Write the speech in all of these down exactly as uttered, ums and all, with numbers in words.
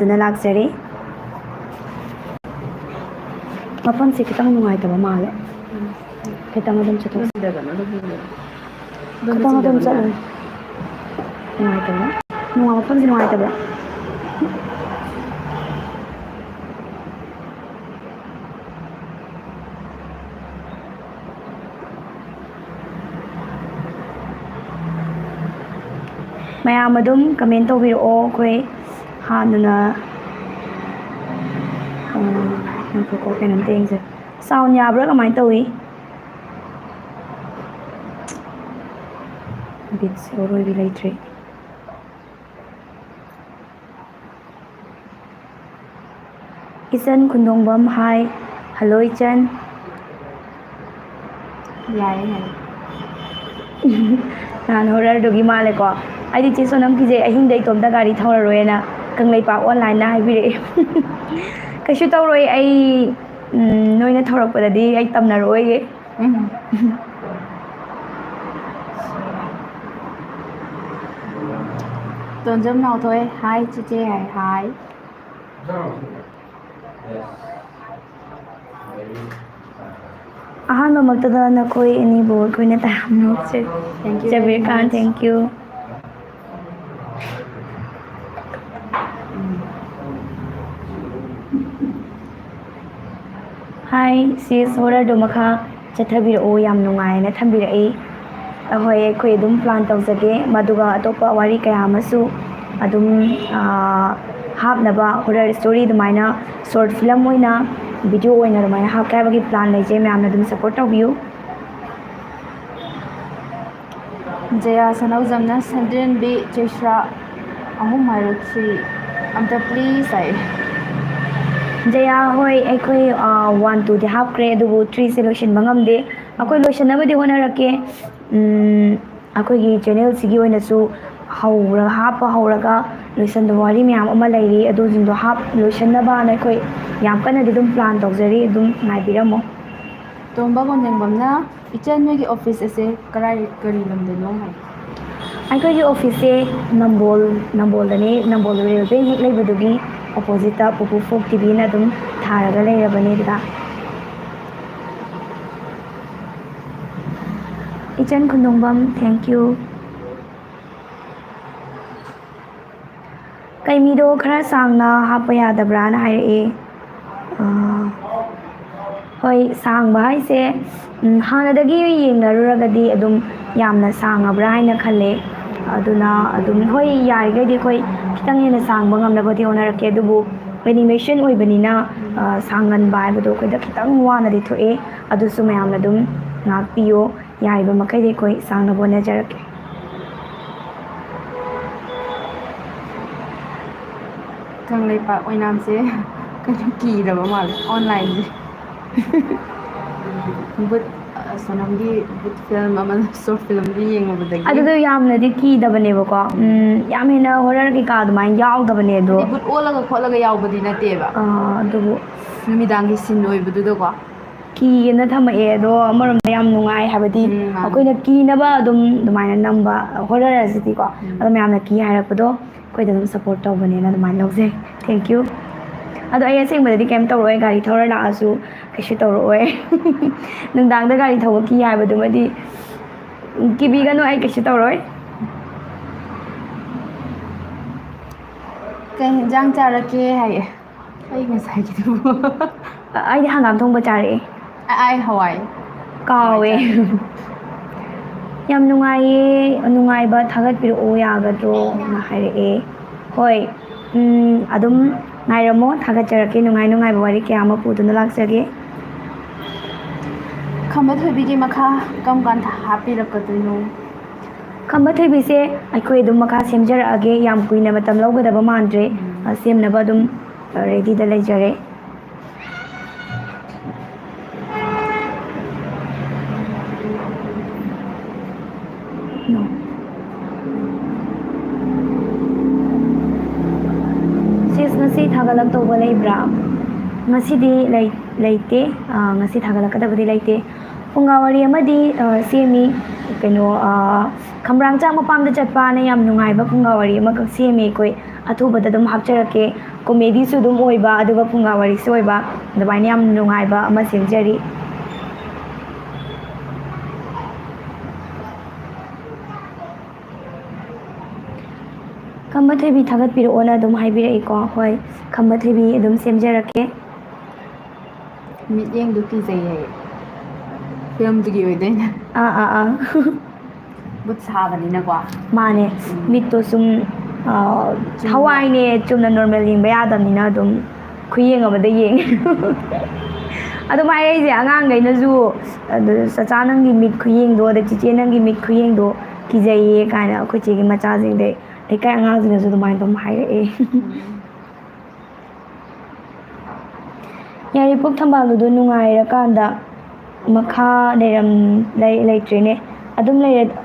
ꯐꯖꯅ ꯂꯥꯛꯆꯔꯤ꯫ ꯃꯐꯝꯁꯦ ꯈꯤꯇꯪ ꯅꯨꯡꯉꯥꯏꯇꯕ ꯃꯥꯜꯂꯦ꯫ ꯈꯤꯇꯪ ꯑꯗꯨꯝ ꯆꯠꯊꯣꯛꯁꯤ꯫ ꯈꯤꯇꯪ ꯑꯗꯨꯝ ꯆꯠꯂꯨ꯫ ꯅꯨꯡꯉꯥꯏꯇꯕ꯫ ꯅꯨꯡꯉꯥꯏ-, ꯃꯐꯝꯁꯦ ꯅꯨꯡꯉꯥꯏꯇꯕ꯭ꯔꯥ? ꯃꯌꯥꯝ ꯑꯗꯨꯝ comment ꯇꯧꯕꯤꯔꯛꯑꯣ꯫ ꯑꯩꯈꯣꯏ ꯍꯥꯟꯅ, ꯑ, ꯉꯥꯏꯈꯣꯀꯣ, ꯀꯩꯅꯣꯝꯇ ꯌꯦꯡꯁꯦ꯫ Sound ꯌꯥꯕ꯭ꯔꯥ? ꯀꯃꯥꯏꯅ ꯇꯧꯏ? Beat ꯁꯦ ꯑꯔꯣꯏꯕꯤ ꯂꯩꯇ꯭ꯔꯦ꯫ ꯏꯆꯟ ꯈꯨꯟꯗꯣꯡꯕꯝ, hi꯫ Hello ꯏꯆꯟ꯫ ꯌꯥꯏꯌꯦ, ꯌꯥꯏꯌꯦ꯫ ꯅꯍꯥꯟ horror ꯗꯨꯒꯤ ꯃꯥꯜꯂꯦꯀꯣ꯫ ꯑꯩꯗꯤ ꯆꯦ ꯁꯣꯅꯝ ꯀꯤꯖꯩ, ꯑꯍꯤꯡꯗ ꯏꯇꯣꯝꯇ ꯒꯥꯔꯤ ꯊꯧꯔꯔꯣꯏꯅ ꯀꯪꯂꯩꯄꯥꯛ online ꯅ ꯍꯥꯏꯕꯤꯔꯛꯑꯦ꯫ ꯀꯩꯁꯨ ꯇꯧꯔꯣꯏ ꯑꯩ, ꯎꯝ, ꯅꯣꯏꯅ ꯊꯧꯔꯛꯄꯗꯗꯤ ꯑꯩ ꯇꯝꯅꯔꯛꯑꯣꯏꯒꯦ꯫ ꯎꯝ꯫ ꯇꯣꯟꯖꯝ ꯅꯥꯎꯊꯣꯏ, hi ꯆꯤꯆꯦ ꯍꯥꯏ, hi꯫ ꯑꯍꯥꯟꯕꯃꯛꯇꯗ ꯅꯈꯣꯏ ꯑꯅꯤꯕꯨ ꯑꯩꯈꯣꯏꯅ ꯇꯔꯥꯝꯅ ꯑꯣꯛꯆꯔꯤ꯫ Thank you very much꯫ ꯖꯕꯤꯔ Khan, thank you꯫ Hi sis, horror ꯗꯣ ꯃꯈꯥ ꯆꯠꯊꯕꯤꯔꯛꯑꯣ, ꯌꯥꯝ ꯅꯨꯡꯉꯥꯏꯅ ꯊꯝꯕꯤꯔꯛꯏ꯫ ꯑꯍꯣꯏ, ꯑꯩꯈꯣꯏ ꯑꯗꯨꯝ plan ꯇꯧꯖꯒꯦ, ꯃꯗꯨꯒ ꯑꯇꯣꯞꯄ ꯋꯥꯔꯤ ꯀꯌꯥ ꯑꯃꯁꯨ ꯑꯗꯨꯝ, ꯑꯥ, ꯍꯥꯞꯅꯕ, horror story ꯑꯗꯨꯃꯥꯏꯅ short film ꯑꯣꯏꯅ, video ꯑꯣꯏꯅ ꯑꯗꯨꯃꯥꯏꯅ ꯍꯥꯞꯀꯦ ꯍꯥꯏꯕꯒꯤ plan ꯂꯩꯖꯩ, ꯃꯌꯥꯝꯅ ꯑꯗꯨꯝ support ꯇꯧꯕꯤꯌꯨ꯫ ꯖꯌꯥ ꯁꯅꯧꯖꯝꯅ ꯁꯟꯗ꯭ꯔꯦꯝꯕꯤ ꯆꯩꯁ꯭ꯔꯥ ꯑꯍꯨꯝ ꯍꯥꯏꯔꯣ, three ꯑꯝꯇ please ꯍꯥꯏ꯫ ꯖꯌꯥ, ꯍꯣꯏ, ꯑꯩꯈꯣꯏ, ꯑ, one, two ꯗꯤ ꯍꯥꯞꯈ꯭ꯔꯦ, ꯑꯗꯨꯕꯨ three ꯁꯦ ꯂꯣꯏꯁꯤꯟꯕ ꯉꯝꯗꯦ꯫ ꯑꯩꯈꯣꯏ ꯂꯣꯏꯁꯤꯟꯅꯕꯗꯤ ꯍꯣꯠꯅꯔꯛꯀꯦ꯫ ꯎꯝ, ꯑꯩꯈꯣꯏꯒꯤ channel ꯁꯤꯒꯤ ꯑꯣꯏꯅꯁꯨ ꯍꯧꯔ-, ꯍꯥꯞꯄ ꯍꯧꯔꯒ ꯂꯣꯏꯁꯤꯟꯗꯕ ꯋꯥꯔꯤ ꯃꯌꯥꯝ ꯑꯃ ꯂꯩꯔꯤ, ꯑꯗꯨꯁꯤꯡꯗꯣ ꯍꯥꯞ-, ꯂꯣꯏꯁꯤꯟꯅꯕꯅ ꯑꯩꯈꯣꯏ ꯌꯥꯝ ꯀꯟꯅꯗꯤ ꯑꯗꯨꯝ plan ꯇꯧꯖꯔꯤ, ꯑꯗꯨꯝ ꯉꯥꯏꯕꯤꯔꯝꯃꯣ꯫ ꯇꯣꯝꯕ ꯀꯣꯟꯖꯦꯡꯕꯝꯅ, "ꯏꯆꯟ, ꯅꯣꯏꯒꯤ office ꯑꯁꯦ ꯀꯔꯥꯏ, ꯀꯔꯤ ꯂꯝꯗꯅꯣ?" ꯍꯥꯏ꯫ ꯑꯩꯈꯣꯏꯒꯤ ꯑꯣꯐꯤꯁꯁꯦ ꯅꯝꯕꯣꯜ ꯅꯝꯕꯣꯜꯗꯅꯦ, ꯅꯝꯕꯣꯜ ꯔꯦꯜꯋꯦ ꯍꯦꯛ ꯂꯩꯕꯗꯨꯒꯤ ꯑꯣꯄꯣꯖꯤꯠꯇ ꯄꯨꯄꯨ ꯐꯣꯛ ꯇꯤꯚꯤꯅ ꯑꯗꯨꯝ ꯊꯥꯔꯒ ꯂꯩꯔꯕꯅꯦ ꯗꯗꯥ꯫ ꯏꯆꯟ ꯈꯨꯟꯗꯣꯡꯕꯝ, thank you꯫ ꯀꯩ ꯃꯤꯗꯣ ꯈꯔ ꯁꯥꯡꯅ ꯍꯥꯞꯄ ꯌꯥꯗꯕ꯭ꯔꯥꯅ ꯍꯥꯏꯔꯛꯑꯦ꯫ ꯑꯥ, ꯍꯣꯏ, ꯁꯥꯡꯕ ꯍꯥꯏꯁꯦ, ꯎꯝ, ꯍꯥꯟꯅꯗꯒꯤ ꯌꯦꯡꯅꯔꯨꯔꯒꯗꯤ ꯑꯗꯨꯝ ꯌꯥꯝꯅ ꯁꯥꯡꯉꯕ꯭ꯔꯥ ꯍꯥꯏꯅ ꯈꯜꯂꯦ꯫ ꯑꯗꯨꯅ ꯑꯗꯨꯝ, ꯍꯣꯏ, ꯌꯥꯔꯤꯈꯩꯗꯤ ꯑꯩꯈꯣꯏ ꯈꯤꯇꯪ ꯍꯦꯟꯅ ꯁꯥꯡꯕ ꯉꯝꯅꯕꯗꯤ ꯍꯣꯠꯅꯔꯛꯀꯦ, ꯑꯗꯨꯕꯨ ꯑꯦꯅꯤꯃꯦꯁꯟ ꯑꯣꯏꯕꯅꯤꯅ, ꯑ, ꯁꯥꯡꯍꯟꯕ ꯍꯥꯏꯕꯗꯣ ꯑꯩꯈꯣꯏꯗ ꯈꯤꯇꯪ ꯋꯥꯅꯗꯤ ꯊꯣꯛꯑꯦ꯫ ꯑꯗꯨꯁꯨ ꯃꯌꯥꯝꯅ ꯑꯗꯨꯝ ꯉꯥꯛꯄꯤꯌꯣ꯫ ꯌꯥꯔꯤꯕ ꯃꯈꯩꯗꯤ ꯑꯩꯈꯣꯏ ꯁꯥꯡꯅꯕ ꯍꯣꯠꯅꯖꯔꯛꯀꯦ꯫ ꯀꯪꯂꯩꯄꯥꯛ ꯑꯣꯏꯅꯥꯝꯁꯦ ꯀꯩꯅꯣ ꯀꯤꯔꯕ ꯃꯥꯜꯂꯦ ꯑꯣꯟꯂꯥꯏꯟꯁꯦ꯫ ꯕꯨꯠ, ꯑ, ꯁꯣꯅꯝꯒꯤ ꯕꯨꯠ ꯐꯤꯂꯝ ꯑꯃ, ꯁꯣꯔꯠ ꯐꯤꯂꯝꯗꯨ ꯌꯦꯡꯉꯨꯕꯗꯒꯤ꯫ ꯑꯗꯨꯗꯣ ꯌꯥꯝꯅꯗꯤ ꯀꯤꯗꯕꯅꯦꯕꯀꯣ꯫ ꯎꯝ, ꯌꯥꯝ ꯍꯦꯟꯅ ꯍꯣꯔꯔ ꯀꯩꯀꯥ ꯑꯗꯨꯃꯥꯏꯅ ꯌꯥꯎꯗꯕꯅꯦ ꯑꯗꯣ꯫ ꯍꯥꯏꯗꯤ ꯕꯨꯠ ꯑꯣꯜꯂꯒ ꯈꯣꯠꯂꯒ ꯌꯥꯎꯕꯗꯤ ꯅꯠꯇꯦꯕ꯫ ꯑꯥ, ꯑꯗꯨꯕꯨ ꯅꯨꯃꯤꯗꯥꯡꯒꯤ ꯁꯤꯟ ꯑꯣꯏꯕꯗꯨꯗꯀꯣ꯫ ꯀꯤꯌꯦꯅ ꯊꯝꯃꯛꯑꯦ, ꯑꯗꯣ ꯑꯃꯔꯣꯝꯗ ꯌꯥꯝ ꯅꯨꯡꯉꯥꯏ, ꯍꯥꯏꯕꯗꯤ ꯎꯝ, ꯃꯥꯅꯦ꯫ ꯑꯩꯈꯣꯏꯅ ꯀꯤꯅꯕ ꯑꯗꯨꯝ ꯑꯗꯨꯃꯥꯏꯅ ꯅꯝꯕ ꯍꯣꯔꯔ ꯑꯁꯤꯗꯤꯀꯣ꯫ ꯎꯝ꯫ ꯑꯗꯣ ꯃꯌꯥꯝꯅ ꯀꯤ ꯍꯥꯏꯔꯛꯄꯗꯣ ꯑꯩꯈꯣꯏꯗ ꯑꯗꯨꯝ ꯁꯞꯄꯣꯔꯠ ꯇꯧꯕꯅꯦꯅ ꯑꯗꯨꯃꯥꯏꯅ ꯂꯧꯖꯩ꯫ Thank you꯫ ꯑꯗꯣ ꯑꯩ ꯑꯁꯦꯡꯕꯗꯗꯤ ꯀꯩꯝ ꯇꯧꯔꯛꯑꯣꯏ, ꯒꯥꯔꯤ ꯊꯧꯔ ꯂꯥꯛꯑꯁꯨ ꯀꯩꯁꯨ ꯇꯧꯔꯛꯑꯣꯏ꯫ ꯅꯨꯡꯗꯥꯡꯗ ꯒꯥꯔꯤ ꯊꯧꯕ ꯀꯤ ꯍꯥꯏꯕꯗꯨꯃꯗꯤ ꯀꯤꯕꯤꯒꯅꯨ, ꯑꯩ ꯀꯩꯁꯨ ꯇꯧꯔꯣꯏ꯫ ꯀꯩ ꯍꯤꯟꯖꯥꯡ ꯆꯥꯔꯛꯀꯦ ꯍꯥꯏꯌꯦ? ꯑꯩ ꯉꯁꯥꯏꯒꯤꯗꯨꯕꯨ꯫ ꯑ, ꯑꯩꯗꯤ ꯍꯪꯒꯥꯝ ꯊꯣꯡꯕ ꯆꯥꯔꯛꯑꯦ꯫ ꯑ-, ꯑꯩ ꯍꯋꯥꯏ꯫ ꯀꯥꯎꯋꯦ꯫ ꯍꯋꯥꯏ ꯆꯥꯔꯛꯑꯦ꯫ ꯌꯥꯝ ꯅꯨꯡꯉꯥꯏꯌꯦ, ꯅꯨꯡꯉꯥꯏꯕ ꯊꯥꯒꯠꯄꯤꯔꯛꯑꯣ ꯌꯥꯒꯗ꯭ꯔꯣꯅ ꯍꯥꯏꯔꯛꯑꯦ꯫ ꯍꯣꯏ, ꯎꯝ, ꯑꯗꯨꯝ ꯉꯥꯏꯔꯝꯃꯣ, ꯊꯥꯒꯠꯆꯔꯛꯀꯦ꯫ ꯅꯨꯡꯉꯥꯏ ꯅꯨꯡꯉꯥꯏꯕ ꯋꯥꯔꯤ ꯀꯌꯥ ꯑꯃ ꯄꯨꯗꯨꯅ ꯂꯥꯛꯆꯒꯦ꯫ ꯈꯝꯕ ꯊꯣꯏꯕꯤꯒꯤ ꯃꯈꯥ ꯀꯔꯝ ꯀꯥꯟꯗ ꯍꯥꯞꯄꯤꯔꯛꯀꯗꯣꯏꯅꯣ? ꯈꯝꯕ ꯊꯣꯏꯕꯤꯁꯦ ꯑꯩꯈꯣꯏ ꯑꯗꯨꯝ ꯃꯈꯥ ꯁꯦꯝꯖꯔꯛꯑꯒꯦ, ꯌꯥꯝ ꯀꯨꯏꯅ ꯃꯇꯝ ꯂꯧꯒꯗꯕ ꯃꯥꯟꯗ꯭ꯔꯦ꯫ ꯎꯝ꯫ ꯑ, ꯁꯦꯝꯅꯕ ꯑꯗꯨꯝ, ꯑ, ꯔꯦꯗꯤꯗ ꯂꯩꯖꯔꯦ꯫ ꯅꯣ꯫ ꯁꯤꯁ, ꯉꯁꯤ ꯊꯥꯒꯠꯂꯛꯇꯧꯕ ꯂꯩꯕ꯭ꯔꯥ? ꯉꯁꯤꯗꯤ ꯂꯩ-, ꯂꯩꯇꯦ꯫ ꯑ, ꯉꯁꯤ ꯊꯥꯒꯠꯂꯛꯀꯗꯕꯗꯤ ꯂꯩꯇꯦ꯫ ꯐꯨꯡꯒꯥ ꯋꯥꯔꯤ ꯑꯃꯗꯤ, ꯑ, ꯁꯦꯝꯃꯤ꯫ ꯀꯩꯅꯣ, ꯑ, ꯈꯝꯕ꯭ꯔꯥꯡꯆꯥꯛ ꯃꯄꯥꯝꯗ ꯆꯠꯄꯅ ꯌꯥꯝ ꯅꯨꯡꯉꯥꯏꯕ ꯐꯨꯡꯒꯥ ꯋꯥꯔꯤ ꯑꯃꯈꯛ ꯁꯦꯝꯃꯤ ꯑꯩꯈꯣꯏ꯫ ꯑꯊꯨꯕꯗ ꯑꯗꯨꯝ ꯍꯥꯞꯆꯔꯛꯀꯦ꯫ ꯀꯣꯃꯦꯗꯤꯁꯨ ꯑꯗꯨꯝ ꯑꯣꯏꯕ, ꯑꯗꯨꯒ ꯐꯨꯡꯒꯥ ꯋꯥꯔꯤꯁꯨ ꯑꯣꯏꯕ, ꯑꯗꯨꯃꯥꯏꯅ ꯌꯥꯝ ꯅꯨꯡꯉꯥꯏꯕ ꯑꯃ ꯁꯦꯝꯖꯔꯤ꯫ ꯈꯝꯕ ꯊꯣꯏꯕꯤ ꯊꯥꯒꯠꯄꯤꯔꯛꯑꯣꯅ ꯑꯗꯨꯝ ꯍꯥꯏꯕꯤꯔꯛꯏꯀꯣ꯫ ꯍꯣꯏ, ꯈꯝꯕ ꯊꯣꯏꯕꯤ ꯑꯗꯨꯝ ꯁꯦꯝꯖꯔꯛꯀꯦ꯫ ꯃꯤꯠꯌꯦꯡꯗꯨ ꯀꯤꯖꯩ ꯍꯥꯏꯌꯦ꯫ ꯐꯤꯂꯝꯗꯨꯒꯤ ꯑꯣꯏꯗꯣꯏꯅꯦ꯫ ꯑꯥ ꯑꯥ ꯑꯥ꯫ ꯕꯨꯠ ꯁꯥꯕꯅꯤꯅꯀꯣ꯫ ꯃꯥꯅꯦ꯫ ꯃꯤꯠꯇꯣ ꯁꯨꯝ, ꯑ, ꯆꯨꯝꯅ꯫ ꯊꯋꯥꯏꯅꯦ, ꯆꯨꯝꯅ ꯅꯣꯔꯃꯦꯜ ꯌꯦꯡꯕ ꯌꯥꯗꯕꯅꯤꯅ ꯑꯗꯨꯝ ꯈꯨꯌꯦꯡ ꯑꯃꯗ ꯌꯦꯡꯉꯦ꯫ ꯑꯗꯨꯝ ꯍꯥꯏꯔꯛꯏꯁꯦ ꯑꯉꯥꯡꯈꯩꯅꯁꯨ, ꯑꯗꯨ, "ꯆꯆꯥ, ꯅꯪꯒꯤ ꯃꯤꯠ ꯈꯨꯌꯦꯡꯗꯣ, ꯑꯗ ꯆꯤꯆꯦ, ꯅꯪꯒꯤ ꯃꯤꯠ ꯈꯨꯌꯦꯡꯗꯣ ꯀꯤꯖꯩꯌꯦ" ꯀꯥꯏꯅ ꯑꯩꯈꯣꯏ ꯆꯦꯒꯤ ꯃꯆꯥꯁꯤꯡꯗꯩ ꯂꯩꯀꯥꯏ ꯑꯉꯥꯡꯁꯤꯡꯅꯁꯨ ꯑꯗꯨꯃꯥꯏꯅ ꯑꯗꯨꯝ ꯍꯥꯏꯔꯛꯑꯦ꯫ ꯌꯥꯏꯔꯤꯄꯣꯛ ꯊꯝꯕꯥꯜꯗꯨꯗꯣ ꯅꯨꯡꯉꯥꯏꯔꯀꯥꯟꯗ ꯃꯈꯥ ꯂꯩꯔꯝ-, ꯂꯩ-, ꯂꯩꯇ꯭ꯔꯦꯅꯦ꯫ ꯑꯗꯨꯝ ꯂꯩꯔ-,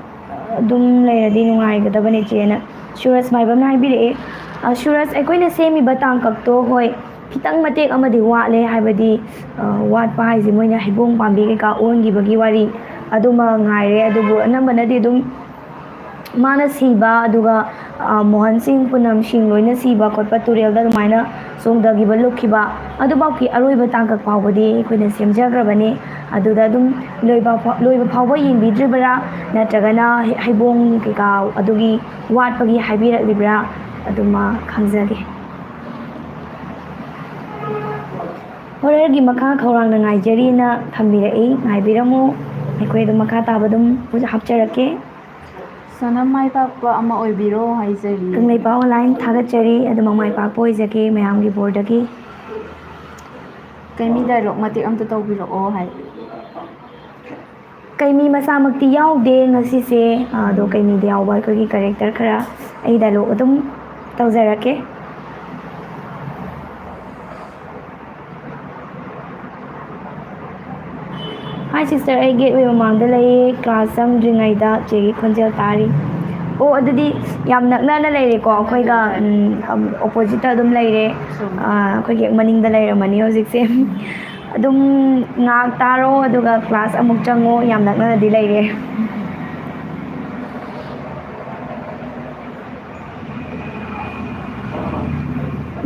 ꯑꯗꯨꯝ ꯂꯩꯔꯗꯤ ꯅꯨꯡꯉꯥꯏꯒꯗꯕꯅꯦ ꯆꯦꯅ ꯁꯨꯔꯖ ꯃꯥꯏꯕꯝꯅ ꯍꯥꯏꯕꯤꯔꯛꯑꯦ꯫ ꯑ, ꯁꯨꯔꯖ, ꯑꯩꯈꯣꯏꯅ ꯁꯦꯝꯃꯤꯕ ꯇꯥꯡꯀꯛꯇꯣ, ꯍꯣꯏ, ꯈꯤꯇꯪ ꯃꯇꯦꯛ ꯑꯃꯗꯤ ꯋꯥꯠꯂꯦ, ꯍꯥꯏꯕꯗꯤ, ꯑ, ꯋꯥꯠꯄ ꯍꯥꯏꯁꯦ ꯃꯣꯏꯅ ꯍꯩꯕꯣꯡ ꯄꯥꯝꯕꯤ ꯀꯩꯀꯥ ꯑꯣꯟꯈꯤꯕꯒꯤ ꯋꯥꯔꯤ ꯑꯗꯨꯃ ꯉꯥꯏꯔꯦ꯫ ꯑꯗꯨꯕꯨ ꯑꯅꯝꯕꯅꯗꯤ ꯑꯗꯨꯝ ꯃꯥꯅ ꯁꯤꯕ, ꯑꯗꯨꯒ, ꯑ, ꯃꯣꯍꯟ ꯁꯤꯡ, ꯄꯨꯅꯝ ꯁꯤꯡ ꯂꯣꯏꯅ ꯁꯤꯕ ꯈꯣꯠꯄ, ꯇꯨꯔꯦꯜꯗ ꯑꯗꯨꯃꯥꯏꯅ ꯆꯣꯡꯊꯈꯤꯕ, ꯂꯨꯞꯈꯤꯕ, ꯑꯗꯨꯐꯥꯎꯒꯤ ꯑꯔꯣꯏꯕ ꯇꯥꯡꯀꯛ ꯐꯥꯎꯕꯗꯤ ꯑꯩꯈꯣꯏꯅ ꯁꯦꯝꯖꯈ꯭ꯔꯕꯅꯤ꯫ ꯑꯗꯨꯗ ꯑꯗꯨꯝ ꯂꯣꯏꯕ ꯐꯥꯎ-, ꯂꯣꯏꯕ ꯐꯥꯎꯕ ꯌꯦꯡꯕꯤꯗ꯭ꯔꯤꯕꯔꯥ, ꯅꯠꯇ꯭ꯔꯒꯅ ꯍꯩ-, ꯍꯩꯕꯣꯡ ꯀꯩꯀꯥ ꯑꯗꯨꯒꯤ ꯋꯥꯠꯄꯒꯤ ꯍꯥꯏꯕꯤꯔꯛꯂꯤꯕ꯭ꯔꯥ, ꯑꯗꯨꯃ ꯈꯪꯖꯒꯦ꯫ ꯍꯣꯔꯔꯒꯤ ꯃꯈꯥ ꯈꯧꯔꯥꯡꯅ ꯉꯥꯏꯖꯔꯤꯅ ꯊꯝꯕꯤꯔꯛꯏ꯫ ꯉꯥꯏꯕꯤꯔꯝꯃꯨ, ꯑꯩꯈꯣꯏ ꯑꯗꯨꯝ ꯃꯈꯥ ꯇꯥꯕ ꯑꯗꯨꯝ ꯍꯥꯞꯆꯔꯛꯀꯦ꯫ ꯁꯣꯅꯝ ꯃꯥꯏ ꯄꯥꯛꯄ ꯑꯃ ꯑꯣꯏꯕꯤꯔꯣ ꯍꯥꯏꯖꯔꯤ꯫ ꯀꯪꯂꯩꯄꯥꯛ ꯑꯣꯟꯂꯥꯏꯟ ꯊꯥꯒꯠꯆꯔꯤ꯫ ꯑꯗꯨꯃꯛ ꯃꯥꯏ ꯄꯥꯛꯄ ꯑꯣꯏꯖꯒꯦ ꯃꯌꯥꯝꯒꯤ ꯕꯣꯔꯗꯒꯤ꯫ ꯀꯩꯃꯤ ꯗꯥꯏꯂꯣꯛ ꯃꯇꯦꯛ ꯑꯝꯇ ꯇꯧꯕꯤꯔꯛꯑꯣ ꯍꯥꯏ꯫ ꯀꯩꯃꯤ ꯃꯁꯥꯃꯛꯇꯤ ꯌꯥꯎꯗꯦ ꯉꯁꯤꯁꯦ, ꯑꯗꯣ ꯀꯩꯃꯤꯗ ꯌꯥꯎꯕ ꯑꯩꯈꯣꯏꯒꯤ ꯀꯦꯔꯦꯛꯇꯔ ꯈꯔ ꯑꯩ ꯗꯥꯏꯂꯣꯛ ꯑꯗꯨꯝ ꯇꯧꯖꯔꯛꯀꯦ꯫ Hi sister, ꯑꯩ ꯒꯦꯠꯋꯦ ꯃꯃꯥꯡꯗ ꯂꯩꯌꯦ, ꯀ꯭ꯂꯥꯁ ꯆꯪꯗ꯭ꯔꯤꯉꯩꯗ ꯆꯦꯒꯤ ꯈꯣꯟꯖꯦꯜ ꯇꯥꯔꯤ꯫ ꯑꯣ, ꯑꯗꯨꯗꯤ ꯌꯥꯝ ꯅꯛꯅꯅ ꯂꯩꯔꯦꯀꯣ, ꯑꯩꯈꯣꯏꯒ, ꯎꯝ, ꯑꯝ, oppositeꯇ ꯑꯗꯨꯝ ꯂꯩꯔꯦ꯫ ꯑꯥ, ꯑꯩꯈꯣꯏꯒꯤ ꯍꯦꯛ ꯃꯅꯤꯡꯗ ꯂꯩꯔꯝꯃꯅꯤ ꯍꯧꯖꯤꯛꯁꯦ꯫ ꯑꯗꯨꯝ ꯉꯥꯏꯍꯥꯛ ꯇꯥꯔꯣ, ꯑꯗꯨꯒ ꯀ꯭ꯂꯥꯁ ꯑꯃꯨꯛ ꯆꯪꯉꯣ, ꯌꯥꯝ ꯅꯛꯅꯅꯗꯤ ꯂꯩꯔꯦ꯫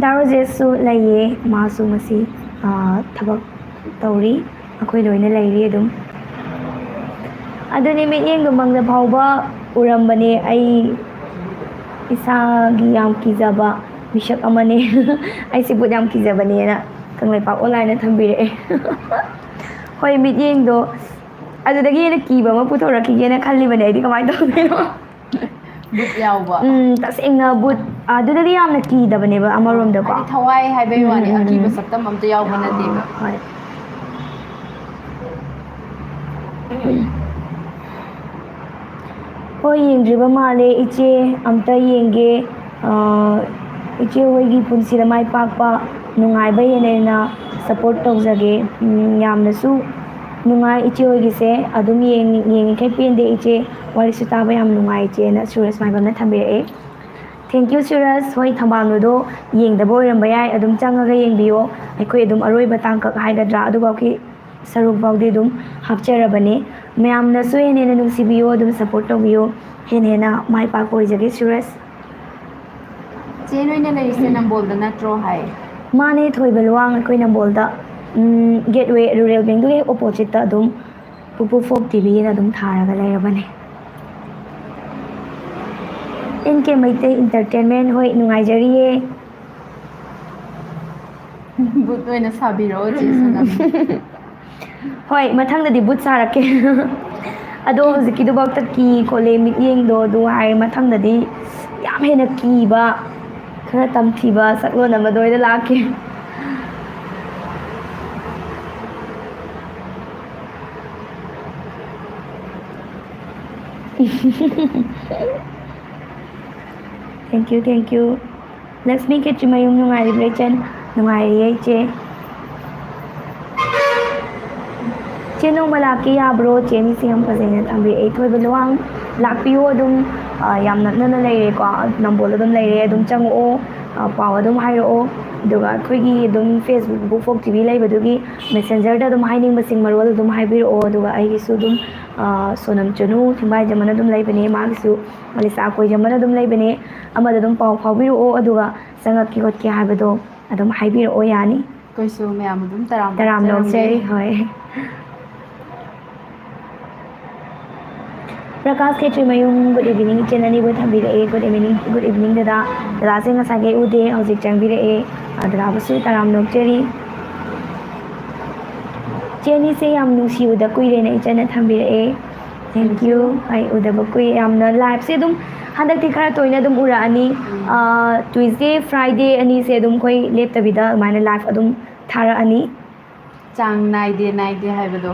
ꯗꯥ ꯔꯣꯖꯦꯁꯁꯨ ꯂꯩꯌꯦ, ꯃꯥꯁꯨ ꯉꯁꯤ, ꯑꯥ, ꯊꯕꯛ ꯇꯧꯔꯤ꯫ ꯑꯩꯈꯣꯏ ꯂꯣꯏꯅ ꯂꯩꯔꯤ ꯑꯗꯨꯝ꯫ ꯑꯗꯨꯅꯤ, ꯃꯤꯠꯌꯦꯡꯗꯣ ꯃꯪꯗ ꯐꯥꯎꯕ ꯎꯔꯝꯕꯅꯦ꯫ ꯑꯩ ꯏꯁꯥꯒꯤ ꯌꯥꯝ ꯀꯤꯖꯕ ꯃꯤꯁꯛ ꯑꯃꯅꯦ꯫ ꯑꯩꯁꯦ ꯕꯨꯠ ꯌꯥꯝ ꯀꯤꯖꯕꯅꯦꯅ ꯀꯪꯂꯩꯄꯥꯛ ꯑꯣꯟꯂꯥꯏꯟꯅ ꯊꯝꯕꯤꯔꯛꯑꯦ꯫ ꯍꯣꯏ, ꯃꯤꯠꯌꯦꯡꯗꯣ ꯑꯗꯨꯗꯒꯤ ꯍꯦꯟꯅ ꯀꯤꯕ ꯑꯃ ꯄꯨꯊꯣꯔꯛꯈꯤꯒꯦꯅ ꯈꯜꯂꯤꯕꯅꯦ ꯑꯩꯗꯤ꯫ ꯀꯃꯥꯏꯅ ꯇꯧꯗꯣꯏꯅꯣ? ꯕꯨꯠ ꯌꯥꯎꯕ꯫ ꯎꯝ, ꯇꯁꯦꯡꯅ ꯕꯨꯠ ꯑꯗꯨꯗꯗꯤ ꯌꯥꯝꯅ ꯀꯤꯗꯕꯅꯦꯕ ꯑꯃꯔꯣꯝꯗꯀꯣ꯫ ꯍꯥꯏꯗꯤ ꯊꯋꯥꯏ ꯍꯥꯏꯕꯩ ꯎꯝ, ꯋꯥꯅꯤ, ꯎꯝ, ꯎꯝ, ꯑꯀꯤꯕ ꯎꯝ꯫ ꯁꯛꯇꯝ ꯑꯝꯇ ꯌꯥꯎꯕ ꯅꯠꯇꯦꯕ꯫ ꯍꯣꯏ꯫ ꯍꯣꯏ, ꯌꯦꯡꯗ꯭ꯔꯤꯕ ꯃꯥꯜꯂꯦ꯫ ꯏꯆꯦ, ꯑꯝꯇ ꯌꯦꯡꯒꯦ꯫ ꯑꯥ, ꯏꯆꯦ ꯍꯣꯏꯒꯤ ꯄꯨꯟꯁꯤꯗ ꯃꯥꯏ ꯄꯥꯛꯄ, ꯅꯨꯡꯉꯥꯏꯕ ꯍꯦꯟꯅ ꯍꯦꯟꯅ ꯁꯞꯄꯣꯔꯠ ꯇꯧꯖꯒꯦ꯫ ꯎꯝ, ꯌꯥꯝꯅꯁꯨ ꯅꯨꯡꯉꯥꯏ ꯏꯆꯦ ꯍꯣꯏꯒꯤꯁꯦ꯫ ꯑꯗꯨꯝ ꯌꯦꯡ-, ꯌꯦꯡꯉꯤꯈꯩ ꯄꯦꯟꯗꯦ ꯏꯆꯦ꯫ ꯋꯥꯔꯤꯁꯨ ꯇꯥꯕ ꯌꯥꯝ ꯅꯨꯡꯉꯥꯏ ꯏꯆꯦꯅ ꯁꯨꯔꯖ ꯃꯥꯏꯕꯝꯅ ꯊꯝꯕꯤꯔꯛꯑꯦ꯫ Thank you ꯁꯨꯔꯖ꯫ ꯍꯣꯏ, ꯊꯝꯕꯥꯜꯅꯨꯗꯣ ꯌꯦꯡꯗꯕ ꯑꯣꯏꯔꯝꯕ ꯌꯥꯏ, ꯑꯗꯨꯝ ꯆꯪꯉꯒ ꯌꯦꯡꯕꯤꯌꯣ꯫ ꯑꯩꯈꯣꯏ ꯑꯗꯨꯝ ꯑꯔꯣꯏꯕ ꯇꯥꯡꯀꯛ ꯍꯥꯏꯒꯗ꯭ꯔꯥ, ꯑꯗꯨꯐꯥꯎꯒꯤ ꯁꯔꯨꯛ ꯐꯥꯎꯗꯤ ꯑꯗꯨꯝ ꯍꯥꯞꯆꯔꯕꯅꯦ꯫ ꯃꯌꯥꯝꯅꯁꯨ ꯍꯦꯟꯅ ꯍꯦꯟꯅ ꯅꯨꯡꯁꯤꯕꯤꯌꯣ, ꯑꯗꯨꯝ ꯁꯞꯄꯣꯔꯠ ꯇꯧꯕꯤꯌꯣ, ꯍꯦꯟꯅ ꯍꯦꯟꯅ ꯃꯥꯏ ꯄꯥꯛꯄ ꯑꯣꯏꯖꯒꯦ ꯁꯨꯔꯖ꯫ ꯆꯦ, ꯅꯣꯏꯅ ꯂꯩꯔꯤꯁꯦ ꯅꯝꯕꯣꯜꯗ ꯅꯠꯇ꯭ꯔꯣ ꯍꯥꯏ? ꯃꯥꯅꯦ, ꯊꯣꯏꯕ ꯂꯨꯋꯥꯡ, ꯑꯩꯈꯣꯏ ꯅꯝꯕꯣꯜꯗ, ꯎꯝ, ꯒꯦꯠꯋꯦ ꯔꯨꯔꯦꯜ ꯕꯦꯡꯗꯨꯒꯤ ꯍꯦꯛ ꯑꯣꯄꯣꯖꯤꯠꯇ ꯑꯗꯨꯝ ꯄꯨꯄꯨ ꯐꯣꯛ ꯇꯤꯚꯤꯅ ꯑꯗꯨꯝ ꯊꯥꯔꯒ ꯂꯩꯔꯕꯅꯦ꯫ ꯑꯦꯟ ꯀꯦ ꯃꯩꯇꯩ ꯏꯟꯇꯔꯇꯦꯟꯃꯦꯟ, ꯍꯣꯏ, ꯅꯨꯡꯉꯥꯏꯖꯔꯤꯌꯦ꯫ ꯕꯨꯠ ꯑꯣꯏꯅ ꯁꯥꯕꯤꯔꯛꯑꯣ ꯆꯦ ꯁꯣꯅꯝ꯫ ꯍꯣꯏ, ꯃꯊꯪꯗꯗꯤ ꯕꯨꯠ ꯁꯥꯔꯛꯀꯦ꯫ ꯑꯗꯣ ꯍꯧꯖꯤꯛꯀꯤꯗꯨꯐꯥꯎꯗ ꯀꯤ ꯈꯣꯠꯂꯦ ꯃꯤꯠꯌꯦꯡꯗꯣ ꯑꯗꯨ ꯍꯥꯏ, ꯃꯊꯪꯗꯗꯤ ꯌꯥꯝ ꯍꯦꯟꯅ ꯀꯤꯕ, ꯈꯔ ꯇꯝꯊꯤꯕ ꯁꯛꯂꯣꯟ ꯑꯃꯗ ꯑꯣꯏꯅ ꯂꯥꯛꯀꯦ꯫ Thank you, thank you. Lakshmi ꯈꯦꯇ꯭ꯔꯤꯃꯌꯨꯝ ꯅꯨꯡꯉꯥꯏꯔꯤꯕ꯭ꯔꯥ ꯏꯆꯟ? ꯅꯨꯡꯉꯥꯏꯔꯤꯌꯦ ꯏꯆꯦ꯫ ꯆꯦ, ꯅꯣꯡꯃ ꯂꯥꯛꯀꯦ ꯌꯥꯕ꯭ꯔꯣ? ꯆꯦ, ꯃꯤꯁꯦ ꯌꯥꯝ ꯐꯖꯩꯅ ꯊꯝꯕꯤꯔꯛꯑꯦ꯫ ꯊꯣꯏꯕ ꯂꯨꯋꯥꯡ, ꯂꯥꯛꯄꯤꯌꯣ ꯑꯗꯨꯝ, ꯑ, ꯌꯥꯝ ꯅꯛꯅꯅ ꯂꯩꯔꯦꯀꯣ, ꯅꯝꯕꯣꯜꯗ ꯑꯗꯨꯝ ꯂꯩꯔꯦ, ꯑꯗꯨꯝ ꯆꯪꯉꯛꯑꯣ, ꯑ, ꯄꯥꯎ ꯑꯗꯨꯝ ꯍꯥꯏꯔꯛꯑꯣ꯫ ꯑꯗꯨꯒ ꯑꯩꯈꯣꯏꯒꯤ ꯑꯗꯨꯝ Facebook ꯕꯨꯛ ꯐꯣꯛ ꯇꯤꯚꯤ ꯂꯩꯕꯗꯨꯒꯤ ꯃꯦꯁꯦꯟꯖꯔꯗ ꯑꯗꯨꯝ ꯍꯥꯏꯅꯤꯡꯕꯁꯤꯡ ꯃꯔꯣꯜ ꯑꯗꯨꯝ ꯍꯥꯏꯕꯤꯔꯛꯑꯣ꯫ ꯑꯗꯨꯒ ꯑꯩꯒꯤꯁꯨ ꯑꯗꯨꯝ, ꯑ, ꯁꯣꯅꯝ ꯆꯅꯨ ꯊꯤꯡꯕꯥꯏꯖꯝ ꯑꯅ ꯑꯗꯨꯝ ꯂꯩꯕꯅꯦ, ꯃꯥꯒꯤꯁꯨ ꯑꯂꯤꯁꯥ ꯀꯣꯏꯖꯝ ꯑꯅ ꯑꯗꯨꯝ ꯂꯩꯕꯅꯦ, ꯑꯃꯗ ꯑꯗꯨꯝ ꯄꯥꯎ ꯐꯥꯎꯕꯤꯔꯛꯑꯣ꯫ ꯑꯗꯨꯒ ꯆꯪꯉꯛꯀꯦ ꯈꯣꯠꯀꯦ ꯍꯥꯏꯕꯗꯣ ꯑꯗꯨꯝ ꯍꯥꯏꯕꯤꯔꯛꯑꯣ, ꯌꯥꯅꯤ꯫ ꯑꯩꯈꯣꯏꯁꯨ ꯃꯌꯥꯝ ꯑꯗꯨꯝ ꯇꯔꯥꯝ ꯇꯔꯥꯝ ꯑꯣꯛꯆꯔꯝꯒꯦ꯫ ꯅꯣꯛꯆꯔꯤ꯫ ꯍꯣꯏ꯫ ꯄ꯭ꯔꯀꯥꯁ ꯈꯦꯇ꯭ꯔꯤꯃꯌꯨꯝ, good evening, ꯏꯆꯟ ꯑꯅꯤꯕꯨ ꯊꯝꯕꯤꯔꯛꯑꯦ꯫ Good evening, good evening ꯗꯗꯥ꯫ ꯗꯗꯥꯁꯦ ꯉꯁꯥꯏꯈꯩ ꯎꯗꯦ, ꯍꯧꯖꯤꯛ ꯆꯪꯕꯤꯔꯛꯑꯦ꯫ ꯑ, ꯗꯗꯥꯕꯨꯁꯨ ꯇꯔꯥꯝ ꯅꯣꯛꯆꯔꯤ꯫ ꯏꯆꯦ ꯑꯅꯤꯁꯦ ꯌꯥꯝ ꯅꯨꯡꯁꯤ, ꯎꯗ ꯀꯨꯏꯔꯦꯅ ꯏꯆꯟꯅ ꯊꯝꯕꯤꯔꯛꯑꯦ꯫ Thank you꯫ ꯑꯩ ꯎꯗꯕ ꯀꯨꯏꯔꯦ꯫ ꯌꯥꯝꯅ liveꯁꯦ ꯑꯗꯨꯝ ꯍꯟꯗꯛꯇꯤ ꯈꯔ ꯇꯣꯏꯅ ꯑꯗꯨꯝ ꯎꯔꯛꯑꯅꯤ꯫ ꯑ, Tuesday, Friday ꯑꯅꯤꯁꯦ ꯑꯗꯨꯝ ꯑꯩꯈꯣꯏ ꯂꯦꯞꯇꯕꯤꯗ ꯑꯗꯨꯃꯥꯏꯅ live ꯑꯗꯨꯝ ꯊꯥꯔꯛꯑꯅꯤ꯫ ꯆꯥꯡ ꯅꯥꯏꯗꯦ ꯅꯥꯏꯗꯦ ꯍꯥꯏꯕꯗꯣ꯫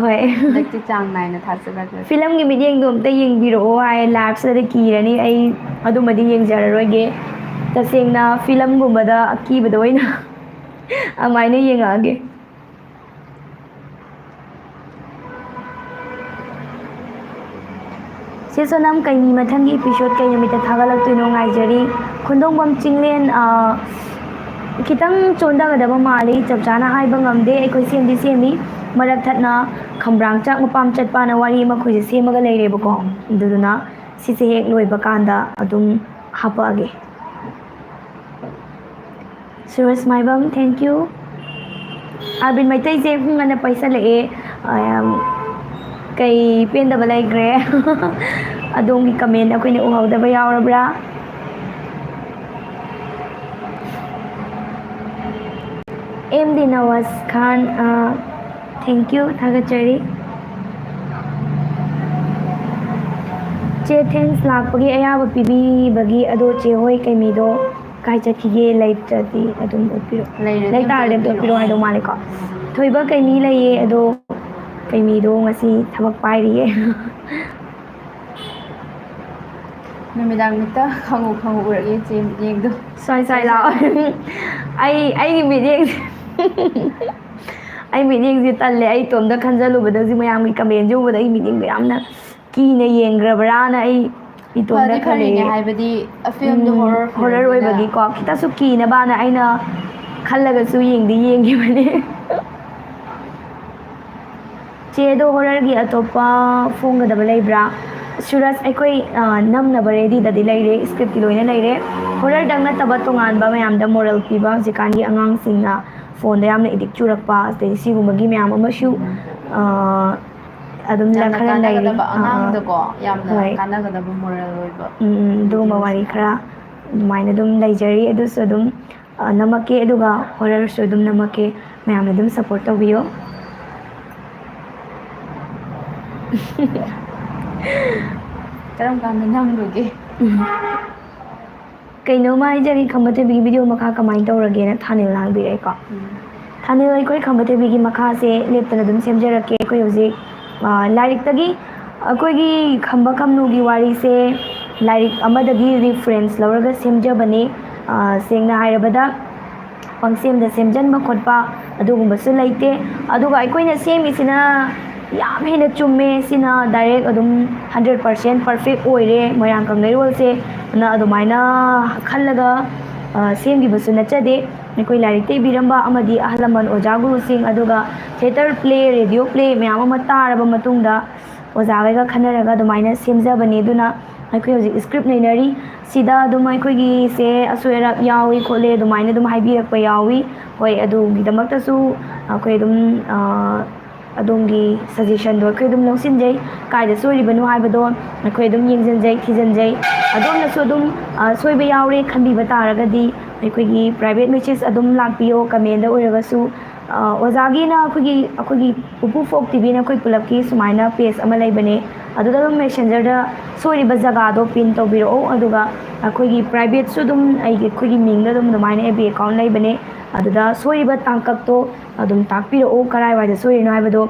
ꯍꯣꯏ꯫ ꯍꯟꯗꯛꯇꯤ ꯆꯥꯡ ꯅꯥꯏꯅ ꯊꯥꯖꯔꯛꯂꯦ꯫ Filmꯒꯤ ꯃꯤꯠꯌꯦꯡꯗꯣ ꯑꯝꯇ ꯌꯦꯡꯕꯤꯔꯛꯑꯣ ꯍꯥꯏ, liveꯁꯤꯗꯗꯤ ꯀꯤꯔꯅꯤ꯫ ꯑꯩ ꯑꯗꯨꯃꯗꯤ ꯌꯦꯡꯖꯔꯔꯣꯏꯒꯦ꯫ ꯇꯁꯦꯡꯅ filmꯒꯨꯝꯕꯗ ꯑꯀꯤꯕꯗ ꯑꯣꯏꯅ ꯑꯗꯨꯃꯥꯏꯅ ꯌꯦꯡꯉꯛꯑꯒꯦ꯫ ꯆꯦ ꯁꯣꯅꯝ, ꯀꯩꯅꯤ ꯃꯊꯪꯒꯤ episode ꯀꯩ ꯅꯨꯃꯤꯠꯇ ꯊꯥꯒꯠꯂꯛꯇꯣꯏꯅꯣ? ꯉꯥꯏꯖꯔꯤ꯫ ꯈꯨꯟꯗꯣꯡꯕꯝ ꯆꯤꯡꯂꯦꯟ, ꯑ, ꯈꯤꯇꯪ ꯆꯣꯟꯊꯒꯗꯕ ꯃꯥꯜꯂꯤ, ꯆꯞ ꯆꯥꯅ ꯍꯥꯏꯕ ꯉꯝꯗꯦ꯫ ꯑꯩꯈꯣꯏ ꯁꯦꯝꯗꯤ ꯁꯦꯝꯃꯤ꯫ ꯃꯔꯛ ꯊꯠꯅ ꯈꯝꯕ꯭ꯔꯥꯡ ꯆꯥꯛ ꯃꯄꯥꯝ ꯆꯠꯄꯅ ꯋꯥꯔꯤ ꯑꯃ ꯑꯩꯈꯣꯏꯁꯦ ꯁꯦꯝꯃꯒ ꯂꯩꯔꯦꯕꯀꯣ꯫ ꯑꯗꯨꯗꯨꯅ ꯁꯤꯁꯦ ꯍꯦꯛ ꯂꯣꯏꯕ ꯀꯥꯟꯗ ꯑꯗꯨꯝ ꯍꯥꯄꯛꯑꯒꯦ꯫ ꯁꯨꯔꯖ ꯃꯥꯏꯕꯝ, thank you꯫ ꯑꯥꯔꯕꯤꯟ ꯃꯩꯇꯩꯁꯦ ꯍꯨꯡ ꯑꯅ ꯄꯩꯁꯜꯂꯛꯑꯦ꯫ ꯑ, ꯌꯥꯝ ꯀꯩ ꯄꯦꯟꯗꯕ ꯂꯩꯈ꯭ꯔꯦ? ꯑꯗꯣꯝꯒꯤ comment ꯑꯩꯈꯣꯏꯅ ꯎꯍꯧꯗꯕ ꯌꯥꯎꯔꯕ꯭ꯔꯥ? ꯑꯦꯝ ꯗꯤ ꯅꯋꯥꯖ ꯈꯥꯟ, ꯑ, thank you, ꯊꯥꯒꯠꯆꯔꯤ꯫ ꯆꯦ, thanks ꯂꯥꯛꯄꯒꯤ ꯑꯌꯥꯕ ꯄꯤꯕꯤꯕꯒꯤ꯫ ꯑꯗꯣ ꯆꯦ ꯍꯣꯏ ꯀꯩꯃꯤꯗꯣ ꯀꯥꯏ ꯆꯠꯈꯤꯒꯦ? ꯂꯩꯇ꯭ꯔꯗꯤ ꯑꯗꯨꯝ ꯎꯠꯄꯤꯔꯣ꯫ ꯂꯩꯔꯗꯤ ꯂꯩ ꯑꯝꯇ ꯇꯥꯔꯗꯤ ꯑꯝꯇ ꯎꯠꯄꯤꯔꯣ꯫ ꯎꯠꯄꯤꯔꯣ ꯍꯥꯏꯗꯧ ꯃꯥꯜꯂꯦꯀꯣ꯫ ꯊꯣꯏꯕ ꯀꯩꯃꯤ ꯂꯩꯌꯦ, ꯑꯗꯣ ꯀꯩꯃꯤꯗꯣ ꯉꯁꯤ ꯊꯕꯛ ꯄꯥꯏꯔꯤꯌꯦ꯫ ꯅꯨꯃꯤꯗꯥꯡ ꯃꯤꯠꯇ ꯈꯪꯉꯨ ꯈꯪꯉꯨ ꯎꯔꯛꯑꯦ ꯆꯦ ꯃꯤꯠꯌꯦꯡꯗꯣ꯫ ꯁ꯭ꯋꯥꯏ ꯁ꯭ꯋꯥꯏ ꯂꯥꯛꯑꯣ꯫ ꯑꯩ, ꯑꯩꯒꯤ ꯃꯤꯠꯌꯦꯡꯁꯦ, ꯑꯩ ꯃꯤꯠꯌꯦꯡꯁꯦ ꯇꯜꯂꯦ꯫ ꯑꯩ ꯏꯇꯣꯝꯇ ꯈꯟꯖꯜꯂꯨꯕꯗ, ꯍꯧꯖꯤꯛ ꯃꯌꯥꯝꯒꯤ commentꯁꯦ ꯎꯕꯗ ꯑꯩ ꯃꯤꯠꯌꯦꯡꯗꯣ ꯌꯥꯝꯅ ꯀꯤꯅ ꯌꯦꯡꯈ꯭ꯔꯕ꯭ꯔꯥꯅ ꯑꯩ ꯏꯇꯣꯝꯇ ꯐꯗꯤ ꯐꯔꯤꯅꯦ, ꯈꯜꯂꯦ꯫ ꯍꯥꯏꯕꯗꯤ filmꯗꯣ ꯎꯝ, horror film horror ꯅꯤꯅ꯫ ꯑꯣꯏꯕꯒꯤꯀꯣ, ꯈꯤꯇꯁꯨ ꯀꯤꯅꯕꯅ ꯑꯩꯅ ꯈꯜꯂꯒꯁꯨ ꯌꯦꯡꯗꯤ ꯌꯦꯡꯈꯤꯕꯅꯦ꯫ ꯆꯦ, ꯑꯗꯣ horrorꯒꯤ ꯑꯇꯣꯞꯄ ꯐꯣꯡꯒꯗꯕ ꯂꯩꯕ꯭ꯔꯥ? ꯁꯨꯔꯖ, ꯑꯩꯈꯣꯏ ꯑ, ꯅꯝꯅꯕ ꯔꯦꯗꯤꯗꯗꯤ ꯂꯩꯔꯦ, ꯁ꯭ꯀ꯭ꯔꯤꯞꯇꯤ ꯂꯣꯏꯅ ꯂꯩꯔꯦ꯫ ꯍꯣꯔꯔꯗꯪ ꯅꯠꯇꯕ ꯇꯣꯉꯥꯟꯕ ꯃꯌꯥꯝꯗ ꯃꯣꯔꯦꯜ ꯄꯤꯕ, ꯍꯧꯖꯤꯛꯀꯥꯟꯒꯤ ꯑꯉꯥꯡꯁꯤꯡꯅ ꯐꯣꯟꯗ ꯌꯥꯝꯅ ꯑꯦꯗꯤꯛ ꯆꯨꯔꯛꯄ, ꯑꯗꯩ ꯁꯤꯒꯨꯝꯕꯒꯤ ꯃꯌꯥꯝ ꯑꯃꯁꯨ ꯑ, ꯑꯗꯨꯝ ꯌꯥꯝꯅ ꯈꯔ ꯂꯩꯔꯤ꯫ ꯀꯥꯟꯅꯒꯗꯕ, ꯑꯥ, ꯑꯥ꯫ ꯑꯉꯥꯡꯗꯀꯣ ꯌꯥꯝꯅ ꯍꯣꯏ꯫ ꯀꯥꯟꯅꯒꯗꯕ ꯃꯣꯔꯦꯜ ꯑꯣꯏꯕ ꯎꯝ, ꯎꯝ, ꯑꯗꯨꯒꯨꯝꯕ videos ꯋꯥꯔꯤ ꯃꯌꯥꯝ꯫ ꯈꯔ ꯑꯗꯨꯃꯥꯏꯅ ꯑꯗꯨꯝ ꯂꯩꯖꯔꯤ꯫ ꯑꯗꯨꯁꯨ ꯑꯗꯨꯝ ꯑ, ꯅꯝꯃꯛꯀꯦ, ꯑꯗꯨꯒ ꯍꯣꯔꯔꯁꯨ ꯑꯗꯨꯝ ꯅꯝꯃꯛꯀꯦ꯫ ꯃꯌꯥꯝꯅ ꯑꯗꯨꯝ ꯁꯞꯄꯣꯔꯠ ꯇꯧꯕꯤꯌꯣ꯫ ꯀꯔꯝ ꯀꯥꯟꯗ ꯅꯝꯂꯨꯒꯦ? ꯎꯝ꯫ ꯀꯩꯅꯣꯝꯃ ꯍꯥꯏꯖꯒꯦ, ꯈꯝꯕ ꯊꯣꯏꯕꯤꯒꯤ ꯚꯤꯗꯤꯑꯣ ꯃꯈꯥ ꯀꯃꯥꯏꯅ ꯇꯧꯔꯒꯦꯅ ꯊꯥꯅꯤꯜ ꯍꯥꯡꯕꯤꯔꯛꯑꯦꯀꯣ꯫ ꯎꯝ꯫ ꯊꯥꯅꯤꯜ, ꯑꯩꯈꯣꯏ ꯈꯝꯕ ꯊꯣꯏꯕꯤꯒꯤ ꯃꯈꯥꯁꯦ ꯂꯦꯞꯇꯅ ꯑꯗꯨꯝ ꯁꯦꯝꯖꯔꯛꯀꯦ꯫ ꯑꯩꯈꯣꯏ ꯍꯧꯖꯤꯛ, ꯑ, ꯂꯥꯏꯔꯤꯛꯇꯒꯤ, ꯑꯩꯈꯣꯏꯒꯤ ꯈꯝꯕ ꯈꯝꯅꯨꯒꯤ ꯋꯥꯔꯤꯁꯦ ꯂꯥꯏꯔꯤꯛ ꯑꯃꯗꯒꯤ ꯔꯤꯐꯔꯦꯟꯁ ꯂꯧꯔꯒ ꯁꯦꯝꯖꯕꯅꯤ꯫ ꯑ, ꯁꯦꯡꯅ ꯍꯥꯏꯔꯕꯗ, ꯄꯪꯁꯦꯝꯗ ꯁꯦꯝꯖꯟꯕ ꯈꯣꯠꯄ ꯑꯗꯨꯒꯨꯝꯕꯁꯨ ꯂꯩꯇꯦ꯫ ꯑꯗꯨꯒ ꯑꯩꯈꯣꯏꯅ ꯁꯦꯝꯃꯤꯁꯤꯅ ꯌꯥꯝ ꯍꯦꯟꯅ ꯆꯨꯝꯃꯦ, ꯁꯤꯅ ꯗꯥꯏꯔꯦꯛ ꯑꯗꯨꯝ ꯍꯟꯗ꯭ꯔꯦꯠ ꯄꯥꯔꯁꯦꯟ ꯄꯔꯐꯦꯛ ꯑꯣꯏꯔꯦ ꯃꯣꯏꯔꯥꯡ ꯀꯪꯂꯩꯔꯣꯜꯁꯦ, ꯅ ꯑꯗꯨꯃꯥꯏꯅ ꯈꯜꯂꯒ, ꯑ, ꯁꯦꯝꯈꯤꯕꯁꯨ ꯅꯠꯆꯗꯦ꯫ ꯑꯩꯈꯣꯏ ꯂꯥꯏꯔꯤꯛꯇ ꯏꯕꯤꯔꯝꯕ ꯑꯃꯗꯤ ꯑꯍꯜ ꯂꯃꯟ, ꯑꯣꯖꯥ ꯒꯨꯔꯨꯁꯤꯡ, ꯑꯗꯨꯒ ꯊꯤꯌꯦꯇꯔ ꯄ꯭ꯂꯦ, ꯔꯦꯗꯤꯑꯣ ꯄ꯭ꯂꯦ ꯃꯌꯥꯝ ꯑꯃ ꯇꯥꯔꯕ ꯃꯇꯨꯡꯗ ꯑꯣꯖꯥꯈꯩꯒ ꯈꯟꯅꯔꯒ ꯑꯗꯨꯃꯥꯏꯅ ꯁꯦꯝꯖꯕꯅꯦ꯫ ꯑꯗꯨꯅ ꯑꯩꯈꯣꯏ ꯍꯧꯖꯤꯛ ꯁ꯭ꯀ꯭ꯔꯤꯞ ꯅꯩꯅꯔꯤ꯫ ꯁꯤꯗ ꯑꯗꯨꯝ ꯑꯩꯈꯣꯏꯒꯤꯁꯦ ꯑꯁꯣꯏ ꯑꯔꯥꯛ ꯌꯥꯎꯏ ꯈꯣꯠꯂꯦ ꯑꯗꯨꯃꯥꯏꯅ ꯑꯗꯨꯝ ꯍꯥꯏꯕꯤꯔꯛꯄ ꯌꯥꯎꯏ꯫ ꯍꯣꯏ, ꯑꯗꯨꯒꯤꯗꯃꯛꯇꯁꯨ ꯑꯩꯈꯣꯏ ꯑꯗꯨꯝ, ꯑ, ꯑꯗꯣꯝꯒꯤ ꯁꯖꯦꯁꯟꯗꯣ ꯑꯩꯈꯣꯏ ꯑꯗꯨꯝ ꯂꯧꯁꯤꯟꯖꯩ꯫ ꯀꯥꯏꯗ ꯁꯣꯏꯔꯤꯕꯅꯣ ꯍꯥꯏꯕꯗꯣ ꯑꯩꯈꯣꯏ ꯑꯗꯨꯝ ꯌꯦꯡꯁꯤꯟꯖꯩ, ꯊꯤꯖꯤꯟꯖꯩ꯫ ꯑꯗꯣꯝꯅꯁꯨ ꯑꯗꯨꯝ, ꯑ, ꯁꯣꯏꯕ ꯌꯥꯎꯔꯦ ꯈꯟꯕꯤꯕ ꯇꯥꯔꯒꯗꯤ ꯑꯩꯈꯣꯏꯒꯤ ꯄ꯭ꯔꯥꯏꯚꯦꯠ ꯃꯦꯁꯦꯖ ꯑꯗꯨꯝ ꯂꯥꯛꯄꯤꯌꯣ, ꯀꯃꯦꯟꯗ ꯑꯣꯏꯔꯒꯁꯨ꯫ ꯑ, ꯑꯣꯖꯥꯒꯤꯅ ꯑꯩꯈꯣꯏꯒꯤ, ꯑꯩꯈꯣꯏꯒꯤ ꯄꯨꯄꯨ ꯐꯣꯛ ꯇꯤꯚꯤꯅ ꯑꯩꯈꯣꯏ ꯄꯨꯂꯞꯀꯤ ꯁꯨꯃꯥꯏꯅ ꯄꯦꯖ ꯑꯃ ꯂꯩꯕꯅꯦ, ꯑꯗꯨꯗ ꯑꯗꯨꯝ ꯃꯦꯁꯦꯟꯖꯔꯗ ꯁꯣꯏꯔꯤꯕ ꯖꯒꯥꯗꯣ ꯄꯤꯟ ꯇꯧꯕꯤꯔꯛꯑꯣ꯫ ꯑꯗꯨꯒ ꯑꯩꯈꯣꯏꯒꯤ ꯄ꯭ꯔꯥꯏꯚꯦꯠꯁꯨ ꯑꯗꯨꯝ ꯑꯩꯒꯤ, ꯑꯩꯈꯣꯏꯒꯤ ꯃꯤꯡꯗ ꯑꯗꯨꯝ ꯑꯗꯨꯃꯥꯏꯅ ꯑꯦꯐ ꯕꯤ ꯑꯦꯀꯥꯎꯟ ꯂꯩꯕꯅꯦ, ꯑꯗꯨꯗ ꯁꯣꯏꯔꯤꯕ ꯇꯥꯡꯀꯛꯇꯣ ꯑꯗꯨꯝ ꯇꯥꯛꯄꯤꯔꯛꯑꯣ, ꯀꯔꯥꯏꯋꯥꯏꯗ ꯁꯣꯏꯔꯤꯅꯣ ꯍꯥꯏꯕꯗꯣ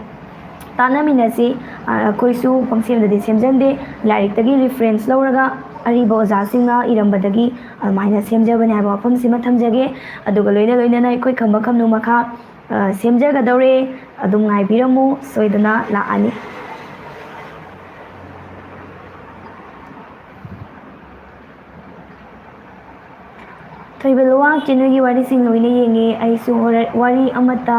ꯇꯥꯟꯅꯃꯤꯟꯅꯁꯤ꯫ ꯑ, ꯑꯩꯈꯣꯏꯁꯨ ꯄꯪꯁꯦꯝꯗꯗꯤ ꯁꯦꯝꯖꯟꯗꯦ, ꯂꯥꯏꯔꯤꯛꯇꯒꯤ ꯔꯤꯐꯔꯦꯟꯁ ꯂꯧꯔꯒ ꯑꯔꯤꯕ ꯑꯣꯖꯥꯁꯤꯡꯅ ꯏꯔꯝꯕꯗꯒꯤ ꯑꯗꯨꯃꯥꯏꯅ ꯁꯦꯝꯖꯕꯅꯦ ꯍꯥꯏꯕ ꯋꯥꯐꯝꯁꯤꯃ ꯊꯝꯖꯒꯦ꯫ ꯑꯗꯨꯒ ꯂꯣꯏꯅ ꯂꯣꯏꯅꯅ ꯑꯩꯈꯣꯏ ꯈꯝꯕ ꯈꯝꯅꯨ ꯃꯈꯥ, ꯑ, ꯁꯦꯝꯖꯒꯗꯧꯔꯦ꯫ ꯑꯗꯨꯝ ꯉꯥꯏꯕꯤꯔꯝꯃꯨ, ꯁꯣꯏꯗꯅ ꯂꯥꯛꯑꯅꯤ꯫ ꯊꯣꯏꯕ ꯂꯨꯋꯥꯡ, ꯆꯦ ꯅꯣꯏꯒꯤ ꯋꯥꯔꯤꯁꯤꯡ ꯂꯣꯏꯅ ꯌꯦꯡꯉꯦ꯫ ꯑꯩꯁꯨ ꯍꯣꯔꯔ ꯋꯥꯔꯤ ꯑꯃꯠꯇ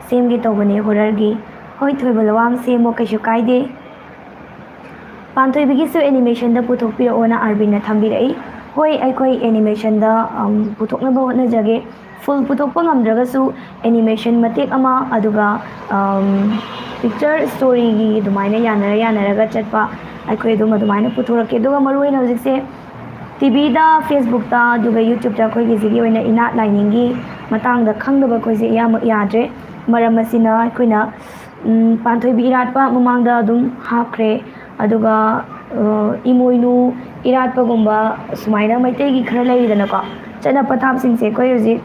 ꯁꯦꯝꯒꯦ ꯇꯧꯕꯅꯦ, ꯍꯣꯔꯔꯒꯤ꯫ ꯍꯣꯏ, ꯊꯣꯏꯕ ꯂꯨꯋꯥꯡ, ꯁꯦꯝꯃꯣ, ꯀꯩꯁꯨ ꯀꯥꯏꯗꯦ꯫ ꯄꯥꯟꯊꯣꯏꯕꯤꯒꯤꯁꯨ ꯑꯦꯅꯤꯃꯦꯁꯟꯗ ꯄꯨꯊꯣꯛꯄꯤꯔꯛꯑꯣꯅ ꯑꯥꯔꯕꯤꯟꯅ ꯊꯝꯕꯤꯔꯛꯏ꯫ ꯍꯣꯏ, ꯑꯩꯈꯣꯏ ꯑꯦꯅꯤꯃꯦꯁꯟꯗ, ꯑꯝ, ꯄꯨꯊꯣꯛꯅꯕ ꯍꯣꯠꯅꯖꯒꯦ꯫ ꯐꯨꯜ ꯄꯨꯊꯣꯛꯄ ꯉꯝꯗ꯭ꯔꯒꯁꯨ ꯑꯦꯅꯤꯃꯦꯁꯟ ꯃꯇꯦꯛ ꯑꯃ, ꯑꯗꯨꯒ, ꯑꯝ, ꯄꯤꯛꯆꯔ ꯁ꯭ꯇꯣꯔꯤꯒꯤ ꯑꯗꯨꯃꯥꯏꯅ ꯌꯥꯅꯔ ꯌꯥꯅꯔꯒ ꯆꯠꯄ ꯑꯩꯈꯣꯏ ꯑꯗꯨꯝ ꯑꯗꯨꯃꯥꯏꯅ ꯄꯨꯊꯣꯔꯛꯀꯦ꯫ ꯑꯗꯨꯒ ꯃꯔꯨꯑꯣꯏꯅ ꯍꯧꯖꯤꯛꯁꯦ ꯇꯤꯚꯤꯗ, ꯐꯦꯁꯕꯨꯛꯇ, ꯑꯗꯨꯒ ꯌꯨꯇ꯭ꯌꯨꯕꯇ ꯑꯩꯈꯣꯏꯒꯤ ꯁꯤꯒꯤ ꯑꯣꯏꯅ ꯏꯅꯥꯠ ꯂꯥꯏꯅꯤꯡꯒꯤ ꯃꯇꯥꯡꯗ ꯈꯪꯗꯕ ꯑꯩꯈꯣꯏꯁꯦ ꯏꯌꯥꯃꯛ ꯌꯥꯗ꯭ꯔꯦ꯫ ꯃꯔꯝ ꯑꯁꯤꯅ ꯑꯩꯈꯣꯏꯅ, ꯎꯝ, ꯄꯥꯟꯊꯣꯏꯕꯤ ꯏꯔꯥꯠꯄ ꯃꯃꯥꯡꯗ ꯑꯗꯨꯝ ꯍꯥꯞꯈ꯭ꯔꯦ꯫ ꯑꯗꯨꯒ, ꯑ, ꯏꯃꯣꯏꯅꯨ ꯏꯔꯥꯠꯄꯒꯨꯝꯕ ꯁꯨꯃꯥꯏꯅ ꯃꯩꯇꯩꯒꯤ ꯈꯔ ꯂꯩꯔꯤꯗꯅꯀꯣ, ꯆꯠꯅ ꯄꯊꯥꯞꯁꯤꯡꯁꯦ ꯑꯩꯈꯣꯏ ꯍꯧꯖꯤꯛ,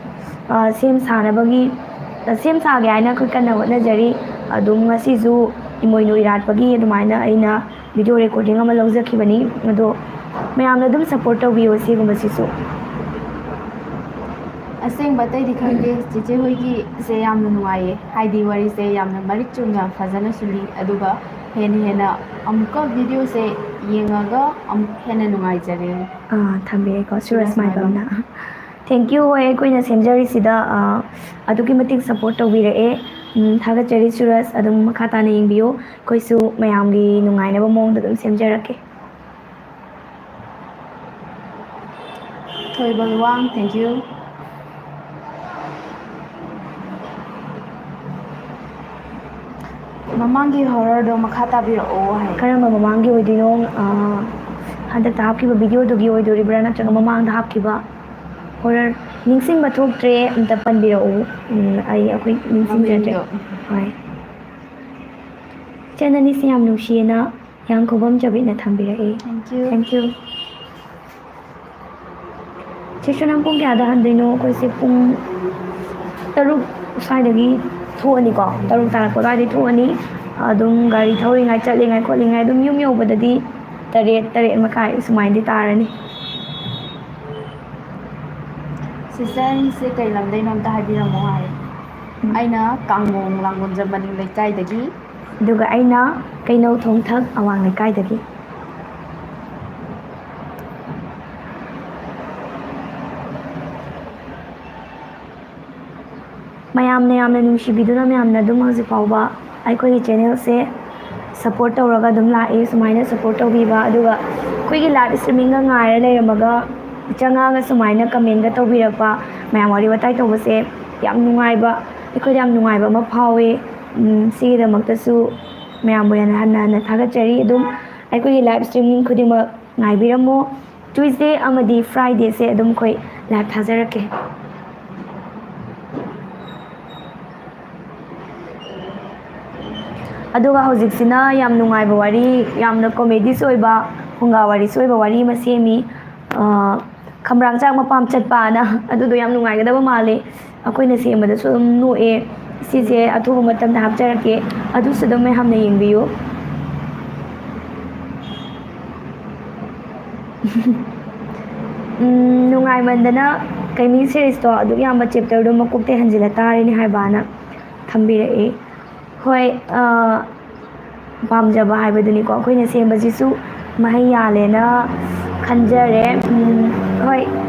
ꯑ, ꯁꯦꯝ ꯁꯥꯅꯕꯒꯤ, ꯑ, ꯁꯦꯝ ꯁꯥꯒꯦ ꯍꯥꯏꯅ ꯑꯩꯈꯣꯏ ꯀꯟꯅ ꯍꯣꯠꯅꯖꯔꯤ꯫ ꯑꯗꯨꯝ ꯉꯁꯤꯁꯨ ꯏꯃꯣꯏꯅꯨ ꯏꯔꯥꯠꯄꯒꯤ ꯑꯗꯨꯃꯥꯏꯅ ꯑꯩꯅ ꯚꯤꯗꯤꯑꯣ ꯔꯦꯀꯣꯔꯗꯤꯡ ꯑꯃ ꯂꯧꯖꯈꯤꯕꯅꯤ꯫ ꯑꯗꯣ ꯃꯌꯥꯝꯅ ꯑꯗꯨꯝ ꯁꯞꯄꯣꯔꯠ ꯇꯧꯕꯤꯌꯨ ꯁꯤꯒꯨꯝꯕꯁꯤꯁꯨ꯫ ꯑꯁꯦꯡꯕ ꯑꯇꯩꯗꯤ ꯈꯪꯗꯦ, ꯆꯦꯆꯦ ꯍꯣꯏꯒꯤꯁꯦ ꯌꯥꯝꯅ ꯅꯨꯡꯉꯥꯏꯌꯦ, ꯍꯥꯏꯗꯤ ꯋꯥꯔꯤꯁꯦ ꯌꯥꯝꯅ ꯃꯔꯤꯛ ꯆꯨꯝꯅ ꯐꯖꯅꯁꯨ ꯂꯤ, ꯑꯗꯨꯒ ꯍꯦꯟꯅ ꯍꯦꯟꯅ ꯑꯃꯨꯛꯀ ꯚꯤꯗꯤꯑꯣꯁꯦ ꯌꯦꯡꯉꯒ ꯑꯃꯨꯛ ꯍꯦꯟꯅ ꯅꯨꯡꯉꯥꯏꯖꯔꯦ꯫ ꯑꯥ, ꯊꯝꯕꯤꯔꯦꯀꯣ ꯁꯨꯔꯖ ꯁꯨꯔꯖ ꯃꯥꯏꯕꯝꯅ꯫ ꯃꯥꯏꯕꯝ꯫ Thank you꯫ ꯍꯣꯏ, ꯑꯩꯈꯣꯏꯅ ꯁꯦꯝꯖꯔꯤꯁꯤꯗ, ꯑꯥ, ꯑꯗꯨꯛꯀꯤ ꯃꯇꯤꯛ ꯁꯞꯄꯣꯔꯠ ꯇꯧꯕꯤꯔꯛꯑꯦ꯫ ꯎꯝ, ꯊꯥꯒꯠꯆꯔꯤ ꯁꯨꯔꯖ, ꯑꯗꯨꯝ ꯃꯈꯥ ꯇꯥꯅ ꯌꯦꯡꯕꯤꯌꯨ꯫ ꯑꯩꯈꯣꯏꯁꯨ ꯃꯌꯥꯝꯒꯤ ꯅꯨꯡꯉꯥꯏꯅꯕ ꯃꯑꯣꯡꯗ ꯑꯗꯨꯝ ꯁꯦꯝꯖꯔꯛꯀꯦ꯫ ꯊꯣꯏꯕ ꯂꯨꯋꯥꯡ, thank you꯫ ꯃꯃꯥꯡꯒꯤ ꯍꯣꯔꯔꯗꯣ ꯃꯈꯥ ꯇꯥꯕꯤꯔꯛꯑꯣ ꯍꯥꯏ꯫ ꯀꯔꯝꯕ ꯃꯃꯥꯡꯒꯤ ꯑꯣꯏꯗꯣꯏꯅꯣ? ꯑꯥ, ꯍꯟꯗꯛꯇ ꯍꯥꯞꯈꯤꯕ ꯚꯤꯗꯤꯑꯣꯗꯨꯒꯤ ꯑꯣꯏꯗꯣꯔꯤꯕ꯭ꯔꯥ, ꯅꯠꯇ꯭ꯔꯒ ꯃꯃꯥꯡꯗ ꯍꯥꯞꯈꯤꯕ ꯍꯣꯔꯔ? ꯅꯤꯡꯁꯤꯡꯕ ꯊꯣꯛꯇ꯭ꯔꯦ, ꯑꯝꯇ ꯄꯟꯕꯤꯔꯛꯎ꯫ ꯎꯝ, ꯑꯩ, ꯑꯩꯈꯣꯏ ꯅꯤꯡꯁꯤꯡꯖꯗ꯭ꯔꯦ꯫ ꯃꯃꯤꯡꯗꯣ꯫ ꯍꯣꯏ꯫ ꯏꯆꯟ ꯑꯅꯤꯁꯦ ꯌꯥꯝ ꯅꯨꯡꯁꯤꯌꯦꯅ ꯍꯤꯌꯥꯡꯈꯣꯡꯕꯝ ꯆꯕꯤꯠꯅ ꯊꯝꯕꯤꯔꯛꯑꯦ꯫ Thank you꯫ Thank you꯫ Sister, ꯅꯪ ꯄꯨꯡ ꯀꯌꯥꯗ ꯍꯟꯗꯣꯏꯅꯣ? ꯑꯩꯈꯣꯏꯁꯦ ꯄꯨꯡ ꯇꯔꯨꯛ ꯁ꯭ꯋꯥꯏꯗꯒꯤ ꯊꯣꯛꯑꯅꯤꯀꯣ, ꯇꯔꯨꯛ ꯇꯥꯔꯛꯄ ꯑꯗꯨꯋꯥꯏꯗꯒꯤ ꯊꯣꯛꯑꯅꯤ꯫ ꯑꯗꯨꯝ ꯒꯥꯔꯤ ꯊꯧꯔꯤꯉꯩ, ꯆꯠꯂꯤꯉꯩ, ꯈꯣꯠꯂꯤꯉꯩ ꯑꯗꯨꯝ ꯌꯨꯝ ꯌꯧꯕꯗꯗꯤ ꯇꯔꯦꯠ, ꯇꯔꯦꯠ ꯃꯈꯥꯏ ꯁꯨꯃꯥꯏꯅꯗꯤ ꯇꯥꯔꯅꯤ꯫ ꯁꯤꯁꯇꯔ, ꯑꯩꯁꯦ ꯀꯩ ꯂꯝꯗꯩꯅꯣ ꯑꯝꯇ ꯍꯥꯏꯕꯤꯔꯝꯃꯣ ꯍꯥꯏ꯫ ꯎꯝ꯫ ꯑꯩꯅ ꯀꯥꯡꯃꯣꯡ ꯂꯥꯡꯒꯣꯜꯖꯝ ꯃꯅꯤꯡ ꯂꯩꯀꯥꯏꯗꯒꯤ꯫ ꯑꯗꯨꯒ ꯑꯩꯅ ꯀꯩꯅꯧ ꯊꯣꯡꯊꯛ ꯑꯋꯥꯡ ꯂꯩꯀꯥꯏꯗꯒꯤ꯫ ꯃꯌꯥꯝꯅ ꯌꯥꯝꯅ ꯅꯨꯡꯁꯤꯕꯤꯗꯨꯅ ꯃꯌꯥꯝꯅ ꯑꯗꯨꯝ ꯍꯧꯖꯤꯛ ꯐꯥꯎꯕ ꯑꯩꯈꯣꯏꯒꯤ ꯆꯦꯅꯦꯜꯁꯦ ꯁꯞꯄꯣꯔꯠ ꯇꯧꯔꯒ ꯑꯗꯨꯝ ꯂꯥꯛꯑꯦ꯫ ꯁꯨꯃꯥꯏꯅ ꯁꯞꯄꯣꯔꯠ ꯇꯧꯕꯤꯕ, ꯑꯗꯨꯒ ꯑꯩꯈꯣꯏꯒꯤ ꯂꯥꯏꯚ ꯏꯁꯇ꯭ꯔꯤꯃꯤꯡꯒ ꯉꯥꯏꯔ ꯂꯩꯔꯝꯃꯒ ꯆꯪꯉꯛꯑꯒ ꯁꯨꯃꯥꯏꯅ ꯀꯃꯦꯟꯒ ꯇꯧꯕꯤꯔꯛꯄ, ꯃꯌꯥꯝ ꯋꯥꯔꯤ ꯋꯥꯇꯥꯏ ꯇꯧꯕꯁꯦ ꯌꯥꯝ ꯅꯨꯡꯉꯥꯏꯕ, ꯑꯩꯈꯣꯏꯗ ꯌꯥꯝ ꯅꯨꯡꯉꯥꯏꯕ ꯑꯃ ꯐꯥꯎꯋꯦ꯫ ꯎꯝ, ꯁꯤꯒꯤꯗꯃꯛꯇꯁꯨ ꯃꯌꯥꯝꯕꯨ ꯍꯦꯟꯅ ꯍꯟꯅ ꯍꯟꯅ ꯊꯥꯒꯠꯆꯔꯤ꯫ ꯑꯗꯨꯝ ꯑꯩꯈꯣꯏꯒꯤ ꯂꯥꯏꯚ ꯏꯁꯇ꯭ꯔꯤꯃꯤꯡ ꯈꯨꯗꯤꯡꯃꯛ ꯉꯥꯏꯕꯤꯔꯝꯃꯣ꯫ ꯇ꯭ꯌꯨꯁꯗꯦ ꯑꯃꯗꯤ ꯐ꯭ꯔꯥꯏꯗꯦꯁꯦ ꯑꯗꯨꯝ ꯑꯩꯈꯣꯏ ꯂꯥꯏꯚ ꯊꯥꯖꯔꯛꯀꯦ꯫ ꯑꯗꯨꯒ ꯍꯧꯖꯤꯛꯁꯤꯅ ꯌꯥꯝ ꯅꯨꯡꯉꯥꯏꯕ ꯋꯥꯔꯤ, ꯌꯥꯝꯅ ꯀꯣꯃꯦꯗꯤꯁꯨ ꯑꯣꯏꯕ, ꯐꯨꯡꯒꯥ ꯋꯥꯔꯤꯁꯨ ꯑꯣꯏꯕ ꯋꯥꯔꯤ ꯑꯃ ꯁꯦꯝꯃꯤ꯫ ꯑ, ꯈꯝꯕ꯭ꯔꯥꯡ ꯆꯥꯛ ꯃꯄꯥꯝ ꯆꯠꯄꯅ꯫ ꯑꯗꯨꯗꯣ ꯌꯥꯝ ꯅꯨꯡꯉꯥꯏꯒꯗꯕ ꯃꯥꯜꯂꯤ꯫ ꯑꯩꯈꯣꯏꯅ ꯁꯦꯝꯕꯗꯁꯨ ꯑꯗꯨꯝ ꯅꯣꯛꯑꯦ꯫ ꯁꯤꯁꯦ ꯑꯊꯨꯕ ꯃꯇꯝꯗ ꯍꯥꯞꯆꯔꯛꯀꯦ꯫ ꯑꯗꯨꯁꯨ ꯑꯗꯨꯝ ꯃꯌꯥꯝꯅ ꯌꯦꯡꯕꯤꯌꯨ꯫ ꯎꯝ, ꯅꯨꯡꯉꯥꯏꯃꯟꯗꯅ ꯀꯩꯃꯤ ꯁꯤꯔꯤꯁꯇꯣ ꯑꯗꯨꯛ ꯌꯥꯝꯕ ꯆꯦꯞꯇꯔꯗꯣ ꯃꯀꯣꯛꯇꯩ ꯍꯟꯖꯤꯜꯂ ꯇꯥꯔꯤꯅꯦ ꯍꯥꯏꯕꯅ ꯊꯝꯕꯤꯔꯛꯑꯦ꯫ ꯍꯣꯏ, ꯑ, ꯄꯥꯝꯖꯕ ꯍꯥꯏꯕꯗꯨꯅꯤꯀꯣ꯫ ꯑꯩꯈꯣꯏꯅ ꯁꯦꯝꯕꯁꯤꯁꯨ ꯃꯍꯩ ꯌꯥꯜꯂꯦꯅ ꯈꯟꯖꯔꯦ꯫ ꯎꯝ, ꯍꯣꯏ,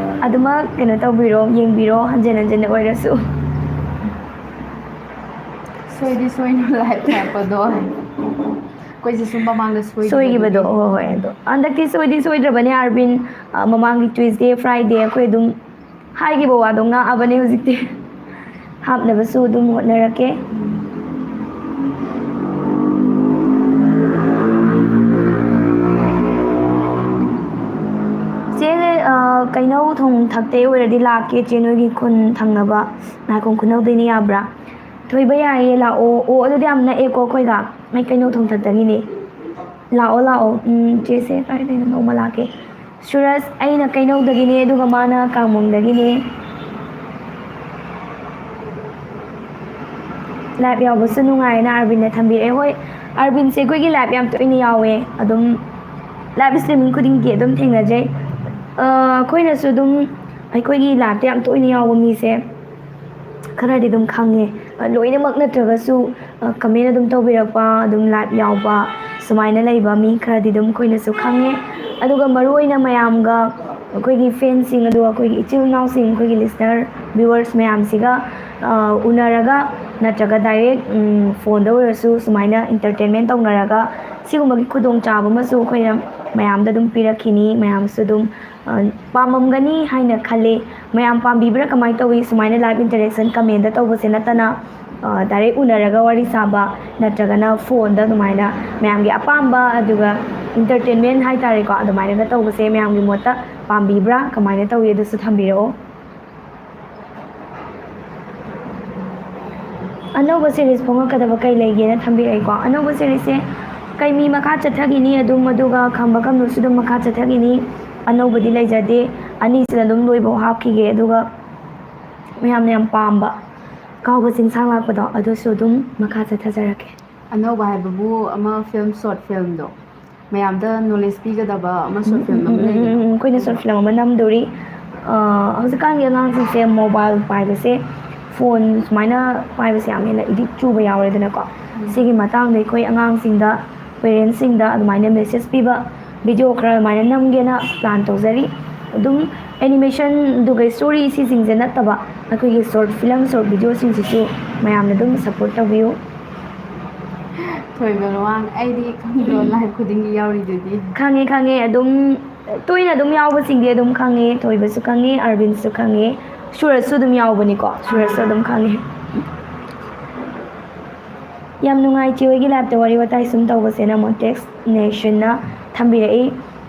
ꯑꯗꯨꯃꯛ ꯀꯩꯅꯣ ꯇꯧꯕꯤꯔꯣ, ꯌꯦꯡꯕꯤꯔꯣ, ꯍꯟꯖꯤꯟ ꯍꯟꯖꯤꯟꯅ ꯑꯣꯏꯔꯁꯨ꯫ ꯁꯣꯏꯗꯤ ꯁꯣꯏꯅ ꯂꯥꯏꯐ ꯊꯥꯔꯛꯄꯗꯣ ꯑꯩꯈꯣꯏꯁꯦ ꯁꯨꯝ ꯃꯃꯥꯡꯗ ꯁꯣꯏꯈꯤꯕꯗꯣ꯫ ꯁꯣꯏꯈꯤꯕꯗꯣ, ꯍꯣꯏ, ꯍꯣꯏ, ꯑꯗꯣ ꯍꯟꯗꯛꯇꯤ ꯁꯣꯏꯗꯤ ꯁꯣꯏꯗ꯭ꯔꯕꯅꯦ ꯑꯥꯔꯕꯤꯟ꯫ ꯑ, ꯃꯃꯥꯡꯒꯤ ꯇ꯭ꯌꯨꯁꯗꯦ, ꯐ꯭ꯔꯥꯏꯗꯦ ꯑꯩꯈꯣꯏ ꯑꯗꯨꯝ ꯍꯥꯏꯈꯤꯕ ꯋꯥꯗꯣ ꯉꯥꯛꯑꯕꯅꯦ ꯍꯧꯖꯤꯛꯇꯤ꯫ ꯍꯥꯞꯅꯕꯁꯨ ꯑꯗꯨꯝ ꯍꯣꯠꯅꯔꯛꯀꯦ꯫ ꯆꯦ, ꯑ, ꯀꯩꯅꯧ ꯊꯣꯡ ꯊꯛꯇꯩ ꯑꯣꯏꯔꯗꯤ ꯂꯥꯛꯀꯦ, ꯆꯦ, ꯅꯣꯏꯒꯤ ꯈꯨꯟ ꯊꯪꯅꯕ ꯅꯥꯏꯈꯣꯡ ꯈꯨꯅꯧꯗꯩꯅꯦ, ꯌꯥꯕ꯭ꯔꯥ? ꯊꯣꯏꯕ, ꯌꯥꯏꯌꯦ, ꯂꯥꯛꯑꯣ꯫ ꯑꯣ, ꯑꯗꯨꯗꯤ ꯌꯥꯝ ꯅꯛꯑꯦꯀꯣ ꯑꯩꯈꯣꯏꯒ꯫ ꯑꯩ ꯀꯩꯅꯧ ꯊꯣꯡ ꯊꯛꯇꯒꯤꯅꯦ꯫ ꯂꯥꯛꯑꯣ, ꯂꯥꯛꯑꯣ꯫ ꯎꯝ, ꯆꯦꯁꯦ, ꯀꯥꯏꯗꯩꯅꯣ, ꯅꯣꯡꯃ ꯂꯥꯛꯀꯦ꯫ ꯁꯨꯔꯖ, ꯑꯩꯅ ꯀꯩꯅꯧꯗꯒꯤꯅꯦ, ꯑꯗꯨꯒ ꯃꯥꯅ ꯀꯥꯡꯃꯣꯡꯗꯒꯤꯅꯦ꯫ ꯂꯥꯏꯚ ꯌꯥꯎꯕꯁꯨ ꯅꯨꯡꯉꯥꯏꯌꯦꯅ ꯑꯥꯔꯕꯤꯟꯅ ꯊꯝꯕꯤꯔꯛꯑꯦ꯫ ꯍꯣꯏ, ꯑꯥꯔꯕꯤꯟꯁꯦ ꯑꯩꯈꯣꯏꯒꯤ ꯂꯥꯏꯚ ꯌꯥꯝ ꯇꯣꯏꯅ ꯌꯥꯎꯋꯦ꯫ ꯑꯗꯨꯝ ꯂꯥꯏꯚ ꯏꯁꯇ꯭ꯔꯤꯃꯤꯡ ꯈꯨꯗꯤꯡꯒꯤ ꯑꯗꯨꯝ ꯊꯦꯡꯅꯖꯩ꯫ ꯑ, ꯑꯩꯈꯣꯏꯅꯁꯨ ꯑꯗꯨꯝ ꯑꯩꯈꯣꯏꯒꯤ ꯂꯥꯏꯚꯇ ꯌꯥꯝ ꯇꯣꯏꯅ ꯌꯥꯎꯕ ꯃꯤꯁꯦ ꯈꯔꯗꯤ ꯑꯗꯨꯝ ꯈꯪꯉꯦ꯫ ꯑ, ꯂꯣꯏꯅꯃꯛ ꯅꯠꯇ꯭ꯔꯒꯁꯨ, ꯑ, ꯀꯃꯦꯟ ꯑꯗꯨꯝ ꯇꯧꯕꯤꯔꯛꯄ, ꯑꯗꯨꯝ ꯂꯥꯏꯚ ꯌꯥꯎꯕ, ꯁꯨꯃꯥꯏꯅ ꯂꯩꯕ ꯃꯤ ꯈꯔꯗꯤ ꯑꯗꯨꯝ ꯑꯩꯈꯣꯏꯅꯁꯨ ꯈꯪꯉꯦ꯫ ꯑꯗꯨꯒ ꯃꯔꯨꯑꯣꯏꯅ ꯃꯌꯥꯝꯒ, ꯑꯩꯈꯣꯏꯒꯤ ꯐꯦꯟꯁꯤꯡ, ꯑꯗꯨꯒ ꯑꯩꯈꯣꯏꯒꯤ ꯏꯆꯤꯜ ꯏꯅꯥꯎꯁꯤꯡ, ꯑꯩꯈꯣꯏꯒꯤ ꯂꯤꯁꯅꯔ ꯚ꯭ꯌꯨꯋꯔꯁ ꯃꯌꯥꯝꯁꯤꯒ ꯎꯅꯔꯒ, ꯅꯠꯇ꯭ꯔꯒ ꯗꯥꯏꯔꯦꯛ ꯐꯣꯟꯗ ꯑꯣꯏꯔꯁꯨ ꯁꯨꯃꯥꯏꯅ ꯏꯟꯇꯔꯇꯦꯟꯃꯦꯟ ꯇꯧꯅꯔꯒ, ꯁꯤꯒꯨꯝꯕꯒꯤ ꯈꯨꯗꯣꯡꯆꯥꯕ ꯑꯃꯁꯨ ꯑꯩꯈꯣꯏꯅ ꯃꯌꯥꯝꯗ ꯑꯗꯨꯝ ꯄꯤꯔꯛꯈꯤꯅꯤ꯫ ꯃꯌꯥꯝꯁꯨ ꯑꯗꯨꯝ ꯄꯥꯝꯃꯝꯒꯅꯤ ꯍꯥꯏꯅ ꯈꯜꯂꯤ꯫ ꯃꯌꯥꯝ ꯄꯥꯝꯕꯤꯕ꯭ꯔꯥ? ꯀꯃꯥꯏꯅ ꯇꯧꯏ? ꯁꯨꯃꯥꯏꯅ ꯂꯥꯏꯚ ꯏꯟꯇꯔꯦꯛꯁꯟ ꯀꯃꯦꯟꯗ ꯇꯧꯕꯁꯦ ꯅꯠꯇꯅ, ꯗꯥꯏꯔꯦꯛ ꯎꯅꯔꯒ ꯋꯥꯔꯤ ꯁꯥꯕ, ꯅꯠꯇ꯭ꯔꯒꯅ ꯐꯣꯟꯗ ꯑꯗꯨꯃꯥꯏꯅ ꯃꯌꯥꯝꯒꯤ ꯑꯄꯥꯝꯕ, ꯑꯗꯨꯒ ꯏꯟꯇꯔꯇꯦꯟꯃꯦꯟ ꯍꯥꯏꯇꯥꯔꯦꯀꯣ, ꯑꯗꯨꯃꯥꯏꯅꯒ ꯇꯧꯕꯁꯦ ꯃꯌꯥꯝꯒꯤ ꯃꯣꯠꯇ ꯄꯥꯝꯕꯤꯕ꯭ꯔꯥ? ꯀꯃꯥꯏꯅ ꯇꯧꯏ? ꯑꯗꯨꯁꯨ ꯊꯝꯕꯤꯔꯛꯑꯣ꯫ ꯑꯅꯧꯕ ꯁꯤꯔꯤꯁ ꯐꯣꯡꯉꯛꯀꯗꯕ ꯀꯩ ꯂꯩꯒꯦꯅ ꯊꯝꯕꯤꯔꯛꯏꯀꯣ? ꯑꯅꯧꯕ ꯁꯤꯔꯤꯁꯁꯦ ꯀꯩꯃꯤ ꯃꯈꯥ ꯆꯠꯊꯈꯤꯅꯤ ꯑꯗꯨꯝ, ꯑꯗꯨꯒ ꯈꯝꯕ ꯈꯝꯅꯨꯁꯨ ꯑꯗꯨꯝ ꯃꯈꯥ ꯆꯠꯊꯈꯤꯅꯤ꯫ ꯑꯅꯧꯕꯗꯤ ꯂꯩꯖꯗꯦ꯫ ꯑꯅꯤꯁꯤꯅ ꯑꯗꯨꯝ ꯂꯣꯏꯐꯥꯎ ꯍꯥꯞꯈꯤꯒꯦ, ꯑꯗꯨꯒ ꯃꯌꯥꯝꯅ ꯌꯥꯝ ꯄꯥꯝꯕ ꯀꯥꯎꯕ ꯆꯤꯡꯁꯥꯡ ꯂꯥꯛꯄꯗꯣ, ꯑꯗꯨꯁꯨ ꯑꯗꯨꯝ ꯃꯈꯥ ꯆꯠꯊꯖꯔꯛꯀꯦ꯫ ꯑꯅꯧꯕ ꯍꯥꯏꯕꯕꯨ ꯑꯃ ꯐꯤꯂꯝ, ꯁꯣꯔꯠ ꯐꯤꯂꯝꯗꯣ, ꯃꯌꯥꯝꯗ ꯅꯣꯂꯦꯖ ꯄꯤꯒꯗꯕ ꯑꯃ ꯁꯣꯔꯠ ꯐꯤꯂꯝ ꯑꯃ ꯎꯝ, ꯎꯝ, ꯎꯝ, ꯂꯩꯕꯗꯣ꯫ ꯎꯝ, ꯑꯩꯈꯣꯏꯅ ꯁꯣꯔꯠ ꯐꯤꯂꯝ ꯑꯃ ꯅꯝꯗꯣꯔꯤ꯫ ꯑ, ꯍꯧꯖꯤꯛꯀꯥꯟꯒꯤ ꯑꯉꯥꯡꯁꯤꯡꯁꯦ ꯃꯣꯕꯥꯏꯜ ꯄꯥꯏꯕꯁꯦ, ꯐꯣꯟ ꯁꯨꯃꯥꯏꯅ ꯄꯥꯏꯕꯁꯦ ꯌꯥꯝ ꯍꯦꯟꯅ ꯑꯦꯗꯤꯛ ꯆꯨꯕ ꯌꯥꯎꯔꯦꯗꯅꯀꯣ꯫ ꯎꯝ꯫ ꯁꯤꯒꯤ ꯃꯇꯥꯡꯗ ꯑꯩꯈꯣꯏ ꯑꯉꯥꯡꯁꯤꯡꯗ, ꯄꯦꯔꯦꯟꯁꯁꯤꯡꯗ ꯑꯗꯨꯃꯥꯏꯅ ꯃꯦꯁꯦꯖ ꯄꯤꯕ, ꯚꯤꯗꯤꯑꯣ ꯈꯔ ꯑꯗꯨꯃꯥꯏꯅ ꯅꯝꯒꯦꯅ ꯄ꯭ꯂꯥꯟ ꯇꯧꯖꯔꯤ꯫ ꯑꯗꯨꯝ ꯑꯦꯅꯤꯃꯦꯁꯟ ꯑꯗꯨꯒ ꯁ꯭ꯇꯣꯔꯤ ꯁꯤꯁꯤꯡꯁꯦ ꯅꯠꯇꯕ, ꯑꯩꯈꯣꯏꯒꯤ ꯁꯣꯔꯠ ꯐꯤꯂꯝ, ꯁꯣꯔꯠ ꯚꯤꯗꯤꯑꯣꯁꯤꯡꯁꯤꯁꯨ ꯃꯌꯥꯝꯅ ꯑꯗꯨꯝ ꯁꯞꯄꯣꯔꯠ ꯇꯧꯕꯤꯌꯨ꯫ ꯊꯣꯏꯕ ꯂꯨꯋꯥꯡ, ꯑꯩꯗꯤ ꯈꯪꯗ꯭ꯔꯣ, ꯂꯥꯏꯚ ꯈꯨꯗꯤꯡꯒꯤ ꯌꯥꯎꯔꯤꯗꯨꯗꯤ꯫ ꯈꯪꯉꯦ, ꯈꯪꯉꯦ, ꯑꯗꯨꯝ ꯇꯣꯏꯅ ꯑꯗꯨꯝ ꯌꯥꯎꯕꯁꯤꯡꯗꯤ ꯑꯗꯨꯝ ꯈꯪꯉꯦ, ꯊꯣꯏꯕꯁꯨ ꯈꯪꯉꯦ, ꯑꯔꯕꯤꯟꯁꯨ ꯈꯪꯉꯦ, ꯁꯨꯔꯖꯁꯨ ꯑꯗꯨꯝ ꯌꯥꯎꯕꯅꯤꯀꯣ, ꯁꯨꯔꯖꯁꯨ ꯑꯗꯨꯝ ꯈꯪꯉꯦ꯫ ꯌꯥꯝ ꯅꯨꯡꯉꯥꯏ ꯆꯦ ꯍꯣꯏꯒꯤ ꯂꯥꯏꯞꯇ ꯋꯥꯔꯤ ꯋꯥꯇꯥꯏ ꯁꯨꯝ ꯇꯧꯕꯁꯦꯅ ꯃꯣꯟꯇꯦꯛꯁ ꯅꯦꯁꯟꯅ ꯊꯝꯕꯤꯔꯛꯏ꯫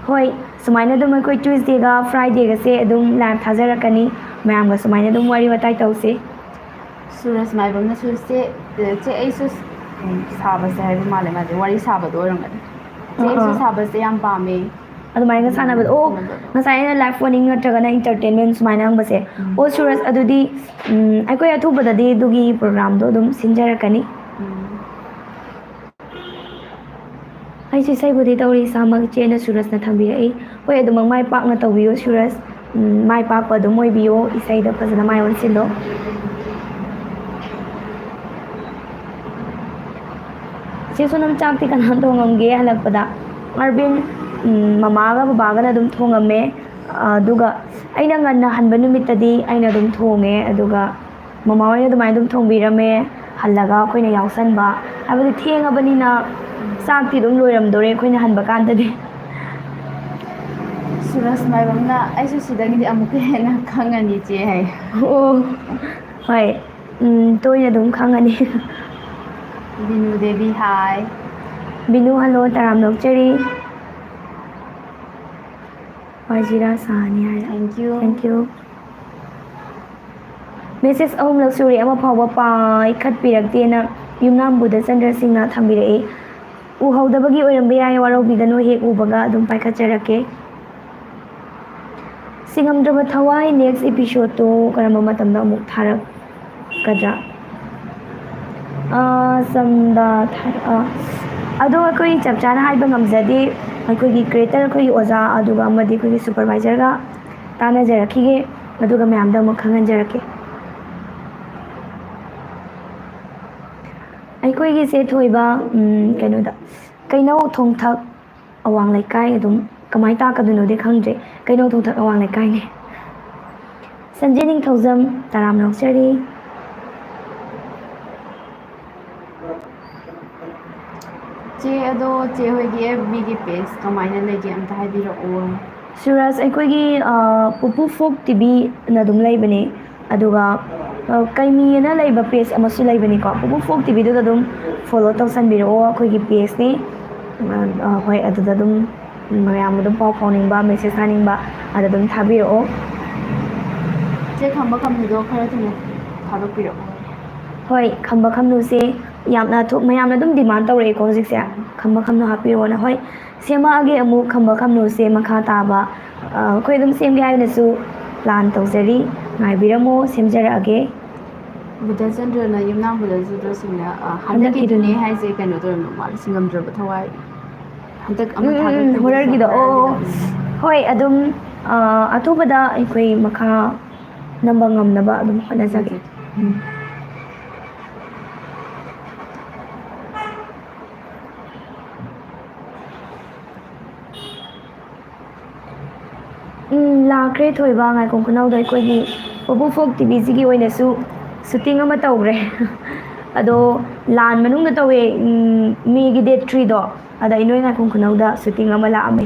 ꯍꯣꯏ, ꯁꯨꯃꯥꯏꯅ ꯑꯗꯨꯝ ꯑꯩꯈꯣꯏ ꯇ꯭ꯌꯨꯁꯗꯦꯒ ꯐ꯭ꯔꯥꯏꯗꯦꯒꯁꯦ ꯑꯗꯨꯝ ꯂꯥꯏꯞ ꯊꯥꯖꯔꯛꯀꯅꯤ, ꯃꯌꯥꯝꯒ ꯁꯨꯃꯥꯏꯅ ꯑꯗꯨꯝ ꯋꯥꯔꯤ ꯋꯥꯇꯥꯏ ꯇꯧꯁꯤ꯫ ꯁꯨꯔꯖ ꯃꯥꯏꯕꯝꯅꯁꯨ, "ꯆꯦ, ꯆꯦ, ꯑꯩꯁꯨ, ꯎꯝ, ꯁꯥꯕꯁꯦ" ꯍꯥꯏꯕ ꯃꯥꯜꯂꯦ, ꯃꯥꯁꯦ ꯋꯥꯔꯤ ꯁꯥꯕꯗꯣ ꯑꯣꯏꯔꯝꯒꯅꯤ꯫ "ꯆꯦ, ꯑꯥ, ꯑꯩꯁꯨ ꯑꯥ꯫ ꯁꯥꯕꯁꯦ ꯌꯥꯝ ꯄꯥꯝꯃꯦ"꯫ ꯑꯗꯨꯃꯥꯏꯅ ꯑꯗꯨꯃꯥꯏꯅ ꯁꯥꯟꯅꯕꯗꯣ꯫ ꯑꯣ, ꯁꯥꯟꯅꯕꯗꯣ꯫ ꯉꯁꯥꯏ ꯑꯩꯅ ꯂꯥꯏꯐ ꯋꯥꯔꯅꯤꯡ ꯅꯠꯇ꯭ꯔꯒꯅ ꯏꯟꯇꯔꯇꯦꯟꯃꯦꯟ ꯁꯨꯃꯥꯏꯅ ꯍꯪꯕꯁꯦ꯫ ꯎꯝ꯫ ꯑꯣ, ꯁꯨꯔꯖ, ꯑꯗꯨꯗꯤ, ꯎꯝ, ꯑꯩꯈꯣꯏ ꯑꯊꯨꯕꯗꯗꯤ ꯑꯗꯨꯒꯤ ꯄ꯭ꯔꯣꯒ꯭ꯔꯥꯝꯗꯣ ꯑꯗꯨꯝ ꯁꯤꯟꯖꯔꯛꯀꯅꯤ꯫ ꯎꯝ꯫ ꯑꯩꯁꯨ ꯏꯁꯩꯕꯨꯗꯤ ꯇꯧꯔꯤ ꯏꯁꯥꯃꯛ, ꯏꯆꯦꯅ ꯁꯨꯔꯖꯅ ꯊꯝꯕꯤꯔꯛꯏ꯫ ꯍꯣꯏ, ꯑꯗꯨꯃꯛ ꯃꯥꯏ ꯄꯥꯛꯅ ꯇꯧꯕꯤꯌꯨ ꯁꯨꯔꯖ꯫ ꯎꯝ, ꯃꯥꯏ ꯄꯥꯛꯄ ꯑꯗꯨꯝ ꯑꯣꯏꯕꯤꯌꯣ, ꯏꯁꯩꯗ ꯐꯖꯅ ꯃꯥꯏ ꯑꯣꯟꯁꯤꯜꯂꯣ꯫ ꯆꯦ ꯁꯣꯅꯝ, ꯆꯥꯛꯇꯤ ꯀꯅꯥꯅ ꯊꯣꯡꯉꯝꯒꯦ ꯍꯜꯂꯛꯄꯗ? ꯑꯔꯕꯤꯟ, ꯎꯝ, ꯃꯃꯥꯒ ꯕꯕꯥꯒꯅ ꯑꯗꯨꯝ ꯊꯣꯡꯉꯝꯃꯦ꯫ ꯑꯗꯨꯒ ꯑꯩꯅ ꯉꯟꯅ ꯍꯟꯕ ꯅꯨꯃꯤꯠꯇꯗꯤ ꯑꯩꯅ ꯑꯗꯨꯝ ꯊꯣꯡꯉꯦ, ꯑꯗꯨꯒ ꯃꯃꯥ ꯍꯣꯏꯅ ꯑꯗꯨꯃꯥꯏꯅ ꯑꯗꯨꯝ ꯊꯣꯡꯕꯤꯔꯝꯃꯦ꯫ ꯍꯜꯂꯒ ꯑꯩꯈꯣꯏꯅ ꯌꯥꯎꯁꯟꯕ, ꯍꯥꯏꯕꯗꯤ ꯊꯦꯡꯉꯕꯅꯤꯅ ꯆꯥꯛꯇꯤ ꯑꯗꯨꯝ ꯂꯣꯏꯔꯝꯗꯣꯔꯦ ꯑꯩꯈꯣꯏꯅ ꯍꯟꯕ ꯀꯥꯟꯗꯗꯤ꯫ ꯁꯨꯔꯖ ꯃꯥꯏꯕꯝꯅ "ꯑꯩꯁꯨ ꯁꯤꯗꯒꯤꯗꯤ ꯑꯃꯨꯛꯀ ꯍꯦꯟꯅ ꯈꯪꯉꯅꯤ ꯆꯦ" ꯍꯥꯏ꯫ ꯑꯣ, ꯍꯣꯏ꯫ ꯎꯝ, ꯇꯣꯏꯅ ꯑꯗꯨꯝ ꯈꯪꯉꯅꯤ꯫ ꯕꯤꯅꯨ ꯗꯦꯕꯤ ꯍꯥꯏ꯫ ꯕꯤꯅꯨ, ꯍꯜꯂꯣ, ꯇꯔꯥꯝꯅ ꯑꯣꯛꯆꯔꯤ꯫ ꯋꯥꯖꯤꯔꯥ ꯁꯥꯍꯅꯤ ꯍꯥꯏꯔ꯫ Thank you꯫ Thank you꯫ Message ꯑꯍꯨꯝꯂꯛ ꯁꯨꯔꯦ, ꯑꯃ ꯐꯥꯎꯕ ꯄꯥꯏꯈꯠꯄꯤꯔꯛꯇꯦꯅ ꯌꯨꯝꯅꯥꯝ ꯕꯨꯙꯆꯟꯗ꯭ꯔ ꯁꯤꯡꯅ ꯊꯝꯕꯤꯔꯛꯏ꯫ ꯎꯍꯧꯗꯕꯒꯤ ꯑꯣꯏꯔꯝꯕ ꯌꯥꯏ, ꯋꯥꯔꯧꯕꯤꯒꯅꯨ, ꯍꯦꯛ ꯎꯕꯒ ꯑꯗꯨꯝ ꯄꯥꯏꯈꯠꯆꯔꯛꯀꯦ꯫ ꯁꯤꯡꯉꯝꯗ꯭ꯔꯕ ꯊꯋꯥꯏ next episodeꯇꯣ ꯀꯔꯝꯕ ꯃꯇꯝꯗ ꯑꯃꯨꯛ ꯊꯥꯔꯛꯀꯗ꯭ꯔꯥ? ꯑꯥ, ꯆꯝꯗ ꯊꯥꯔꯛ-, ꯑꯥ, ꯑꯗꯣ ꯑꯩꯈꯣꯏ ꯆꯞ ꯆꯥꯅ ꯍꯥꯏꯕ ꯉꯝꯖꯗꯦ꯫ ꯑꯩꯈꯣꯏꯒꯤ creator, ꯑꯩꯈꯣꯏꯒꯤ ꯑꯣꯖꯥ, ꯑꯗꯨꯒ ꯑꯃꯗꯤ ꯑꯩꯈꯣꯏꯒꯤ supervisorꯒ ꯇꯥꯟꯅꯖꯔꯛꯈꯤꯒꯦ, ꯑꯗꯨꯒ ꯃꯌꯥꯝꯗ ꯑꯃꯨꯛ ꯈꯪꯍꯟꯖꯔꯛꯀꯦ꯫ ꯑꯩꯈꯣꯏꯒꯤꯁꯦ ꯊꯣꯏꯕ, ꯎꯝ, ꯀꯩꯅꯣꯗ, ꯀꯩꯅꯧ ꯊꯣꯡꯊꯛ ꯑꯋꯥꯡ ꯂꯩꯀꯥꯏ꯫ ꯑꯗꯨꯝ ꯀꯃꯥꯏꯅ ꯇꯥꯛꯀꯗꯣꯏꯅꯣꯗꯤ ꯈꯪꯗ꯭ꯔꯦ, ꯀꯩꯅꯧ ꯊꯣꯡꯊꯛ ꯑꯋꯥꯡ ꯂꯩꯀꯥꯏꯅꯦ꯫ ꯁꯟꯖꯦ ꯅꯤꯡꯊꯧꯖꯝ, ꯇꯔꯥꯝꯅ ꯑꯣꯛꯆꯔꯤ꯫ ꯆꯦ, ꯑꯗꯣ ꯆꯦ ꯍꯣꯏꯒꯤ FBꯒꯤ page ꯀꯃꯥꯏꯅ ꯂꯩꯒꯦ, ꯑꯝꯇ ꯍꯥꯏꯕꯤꯔꯛꯑꯣ꯫ ꯁꯨꯔꯖ, ꯑꯩꯈꯣꯏꯒꯤ, ꯑ, ꯄꯨꯄꯨ ꯐꯣꯛ ꯇꯤꯚꯤꯅ ꯑꯗꯨꯝ ꯂꯩꯕꯅꯦ, ꯑꯗꯨꯒ, ꯑ, ꯀꯩꯃꯤ ꯑꯅ ꯂꯩꯕ page ꯑꯃꯁꯨ ꯂꯩꯕꯅꯤꯀꯣ, ꯄꯨꯄꯨ ꯐꯣꯛ ꯇꯤꯚꯤꯗꯨꯗ ꯑꯗꯨꯝ follow ꯇꯧꯁꯟꯕꯤꯔꯛꯑꯣ, ꯑꯩꯈꯣꯏꯒꯤ pageꯅꯦ꯫ ꯑ, ꯑ, ꯍꯣꯏ, ꯑꯗꯨꯗ ꯑꯗꯨꯝ ꯃꯌꯥꯝ ꯑꯗꯨꯝ ꯄꯥꯎ ꯐꯥꯎꯅꯤꯡꯕ, message ꯊꯥꯅꯤꯡꯕ, ꯑꯗ ꯑꯗꯨꯝ ꯊꯥꯕꯤꯔꯛꯑꯣ꯫ ꯆꯦ, ꯈꯝꯕ ꯈꯝꯕꯗꯣ ꯈꯔ ꯊꯨꯅ ꯊꯥꯗꯣꯛꯄꯤꯔꯛꯑꯣ꯫ ꯍꯣꯏ, ꯈꯝꯕ ꯈꯝꯅꯨꯁꯦ ꯌꯥꯝꯅ ꯊꯨ-, ꯃꯌꯥꯝꯅ ꯑꯗꯨꯝ demand ꯇꯧꯔꯛꯑꯦꯀꯣ ꯍꯧꯖꯤꯛꯁꯦ, ꯈꯝꯕ ꯈꯝꯅꯨ ꯍꯥꯞꯄꯤꯔꯛꯑꯣꯅ꯫ ꯍꯣꯏ, ꯁꯦꯝꯃꯛꯑꯒꯦ ꯑꯃꯨꯛ ꯈꯝꯕ ꯈꯝꯅꯨꯁꯦ ꯃꯈꯥ ꯇꯥꯕ꯫ ꯑ, ꯑꯩꯈꯣꯏ ꯑꯗꯨꯝ ꯁꯦꯝꯒꯦ ꯍꯥꯏꯅꯁꯨ plan ꯇꯧꯖꯔꯤ, ꯉꯥꯏꯕꯤꯔꯝꯃꯣ, ꯁꯦꯝꯖꯔꯛꯑꯒꯦ꯫ ꯕꯨꯙꯆꯟꯗ꯭ꯔꯅ, ꯌꯨꯝꯅꯥꯝ ꯕꯨꯙꯆꯟꯗ꯭ꯔꯁꯤꯡꯅ, ꯑ, ꯍꯟꯗꯛꯀꯤꯗꯨꯅꯦ ꯍꯟꯗꯛꯀꯤꯗꯨꯅꯦ꯫ ꯍꯥꯏꯁꯦ ꯀꯩꯅꯣ ꯇꯧꯔꯝꯗꯧ ꯃꯥꯜꯂꯦ, ꯁꯤꯡꯉꯝꯗ꯭ꯔꯕ ꯊꯋꯥꯏ꯫ ꯍꯟꯗꯛ ꯑꯃ ꯎꯝ, ꯎꯝ, ꯎꯝ, ꯊꯥꯒꯠꯈꯤꯕꯗꯨꯁꯨ horrorꯒꯤꯗꯣ꯫ ꯑꯣ, ꯑꯣ, horrorꯒꯤꯗꯣ꯫ ꯍꯣꯏ, ꯑꯗꯨꯝ, ꯑ, ꯑꯊꯨꯕꯗ ꯑꯩꯈꯣꯏ ꯃꯈꯥ ꯅꯝꯕ ꯉꯝꯅꯕ ꯑꯗꯨꯝ ꯍꯣꯠꯅꯖꯒꯦ꯫ ꯍꯣꯠꯅꯖꯒꯦ꯫ ꯎꯝ꯫ ꯎꯝ꯫ ꯈ꯭ꯔꯦ ꯊꯣꯏꯕ, ꯉꯥꯏꯈꯣꯡ ꯈꯨꯅꯧꯗ ꯑꯩꯈꯣꯏꯒꯤ ꯄꯕꯨ ꯐꯣꯛ ꯇꯤꯚꯤꯁꯤꯒꯤ ꯑꯣꯏꯅꯁꯨ ꯁꯨꯇꯤꯡ ꯑꯃ ꯇꯧꯈ꯭ꯔꯦ꯫ ꯑꯗꯣ ꯂꯥꯟ ꯃꯅꯨꯡꯗ ꯇꯧꯋꯦ, ꯎꯝ, ꯃꯦꯒꯤ ꯗꯦꯠ ꯊ꯭ꯔꯤꯗꯣ, ꯑꯗ ꯑꯩ ꯅꯣꯏ ꯉꯥꯏꯈꯣꯡ ꯈꯨꯅꯧꯗ ꯁꯨꯇꯤꯡ ꯑꯃ ꯂꯥꯛꯑꯝꯃꯦ꯫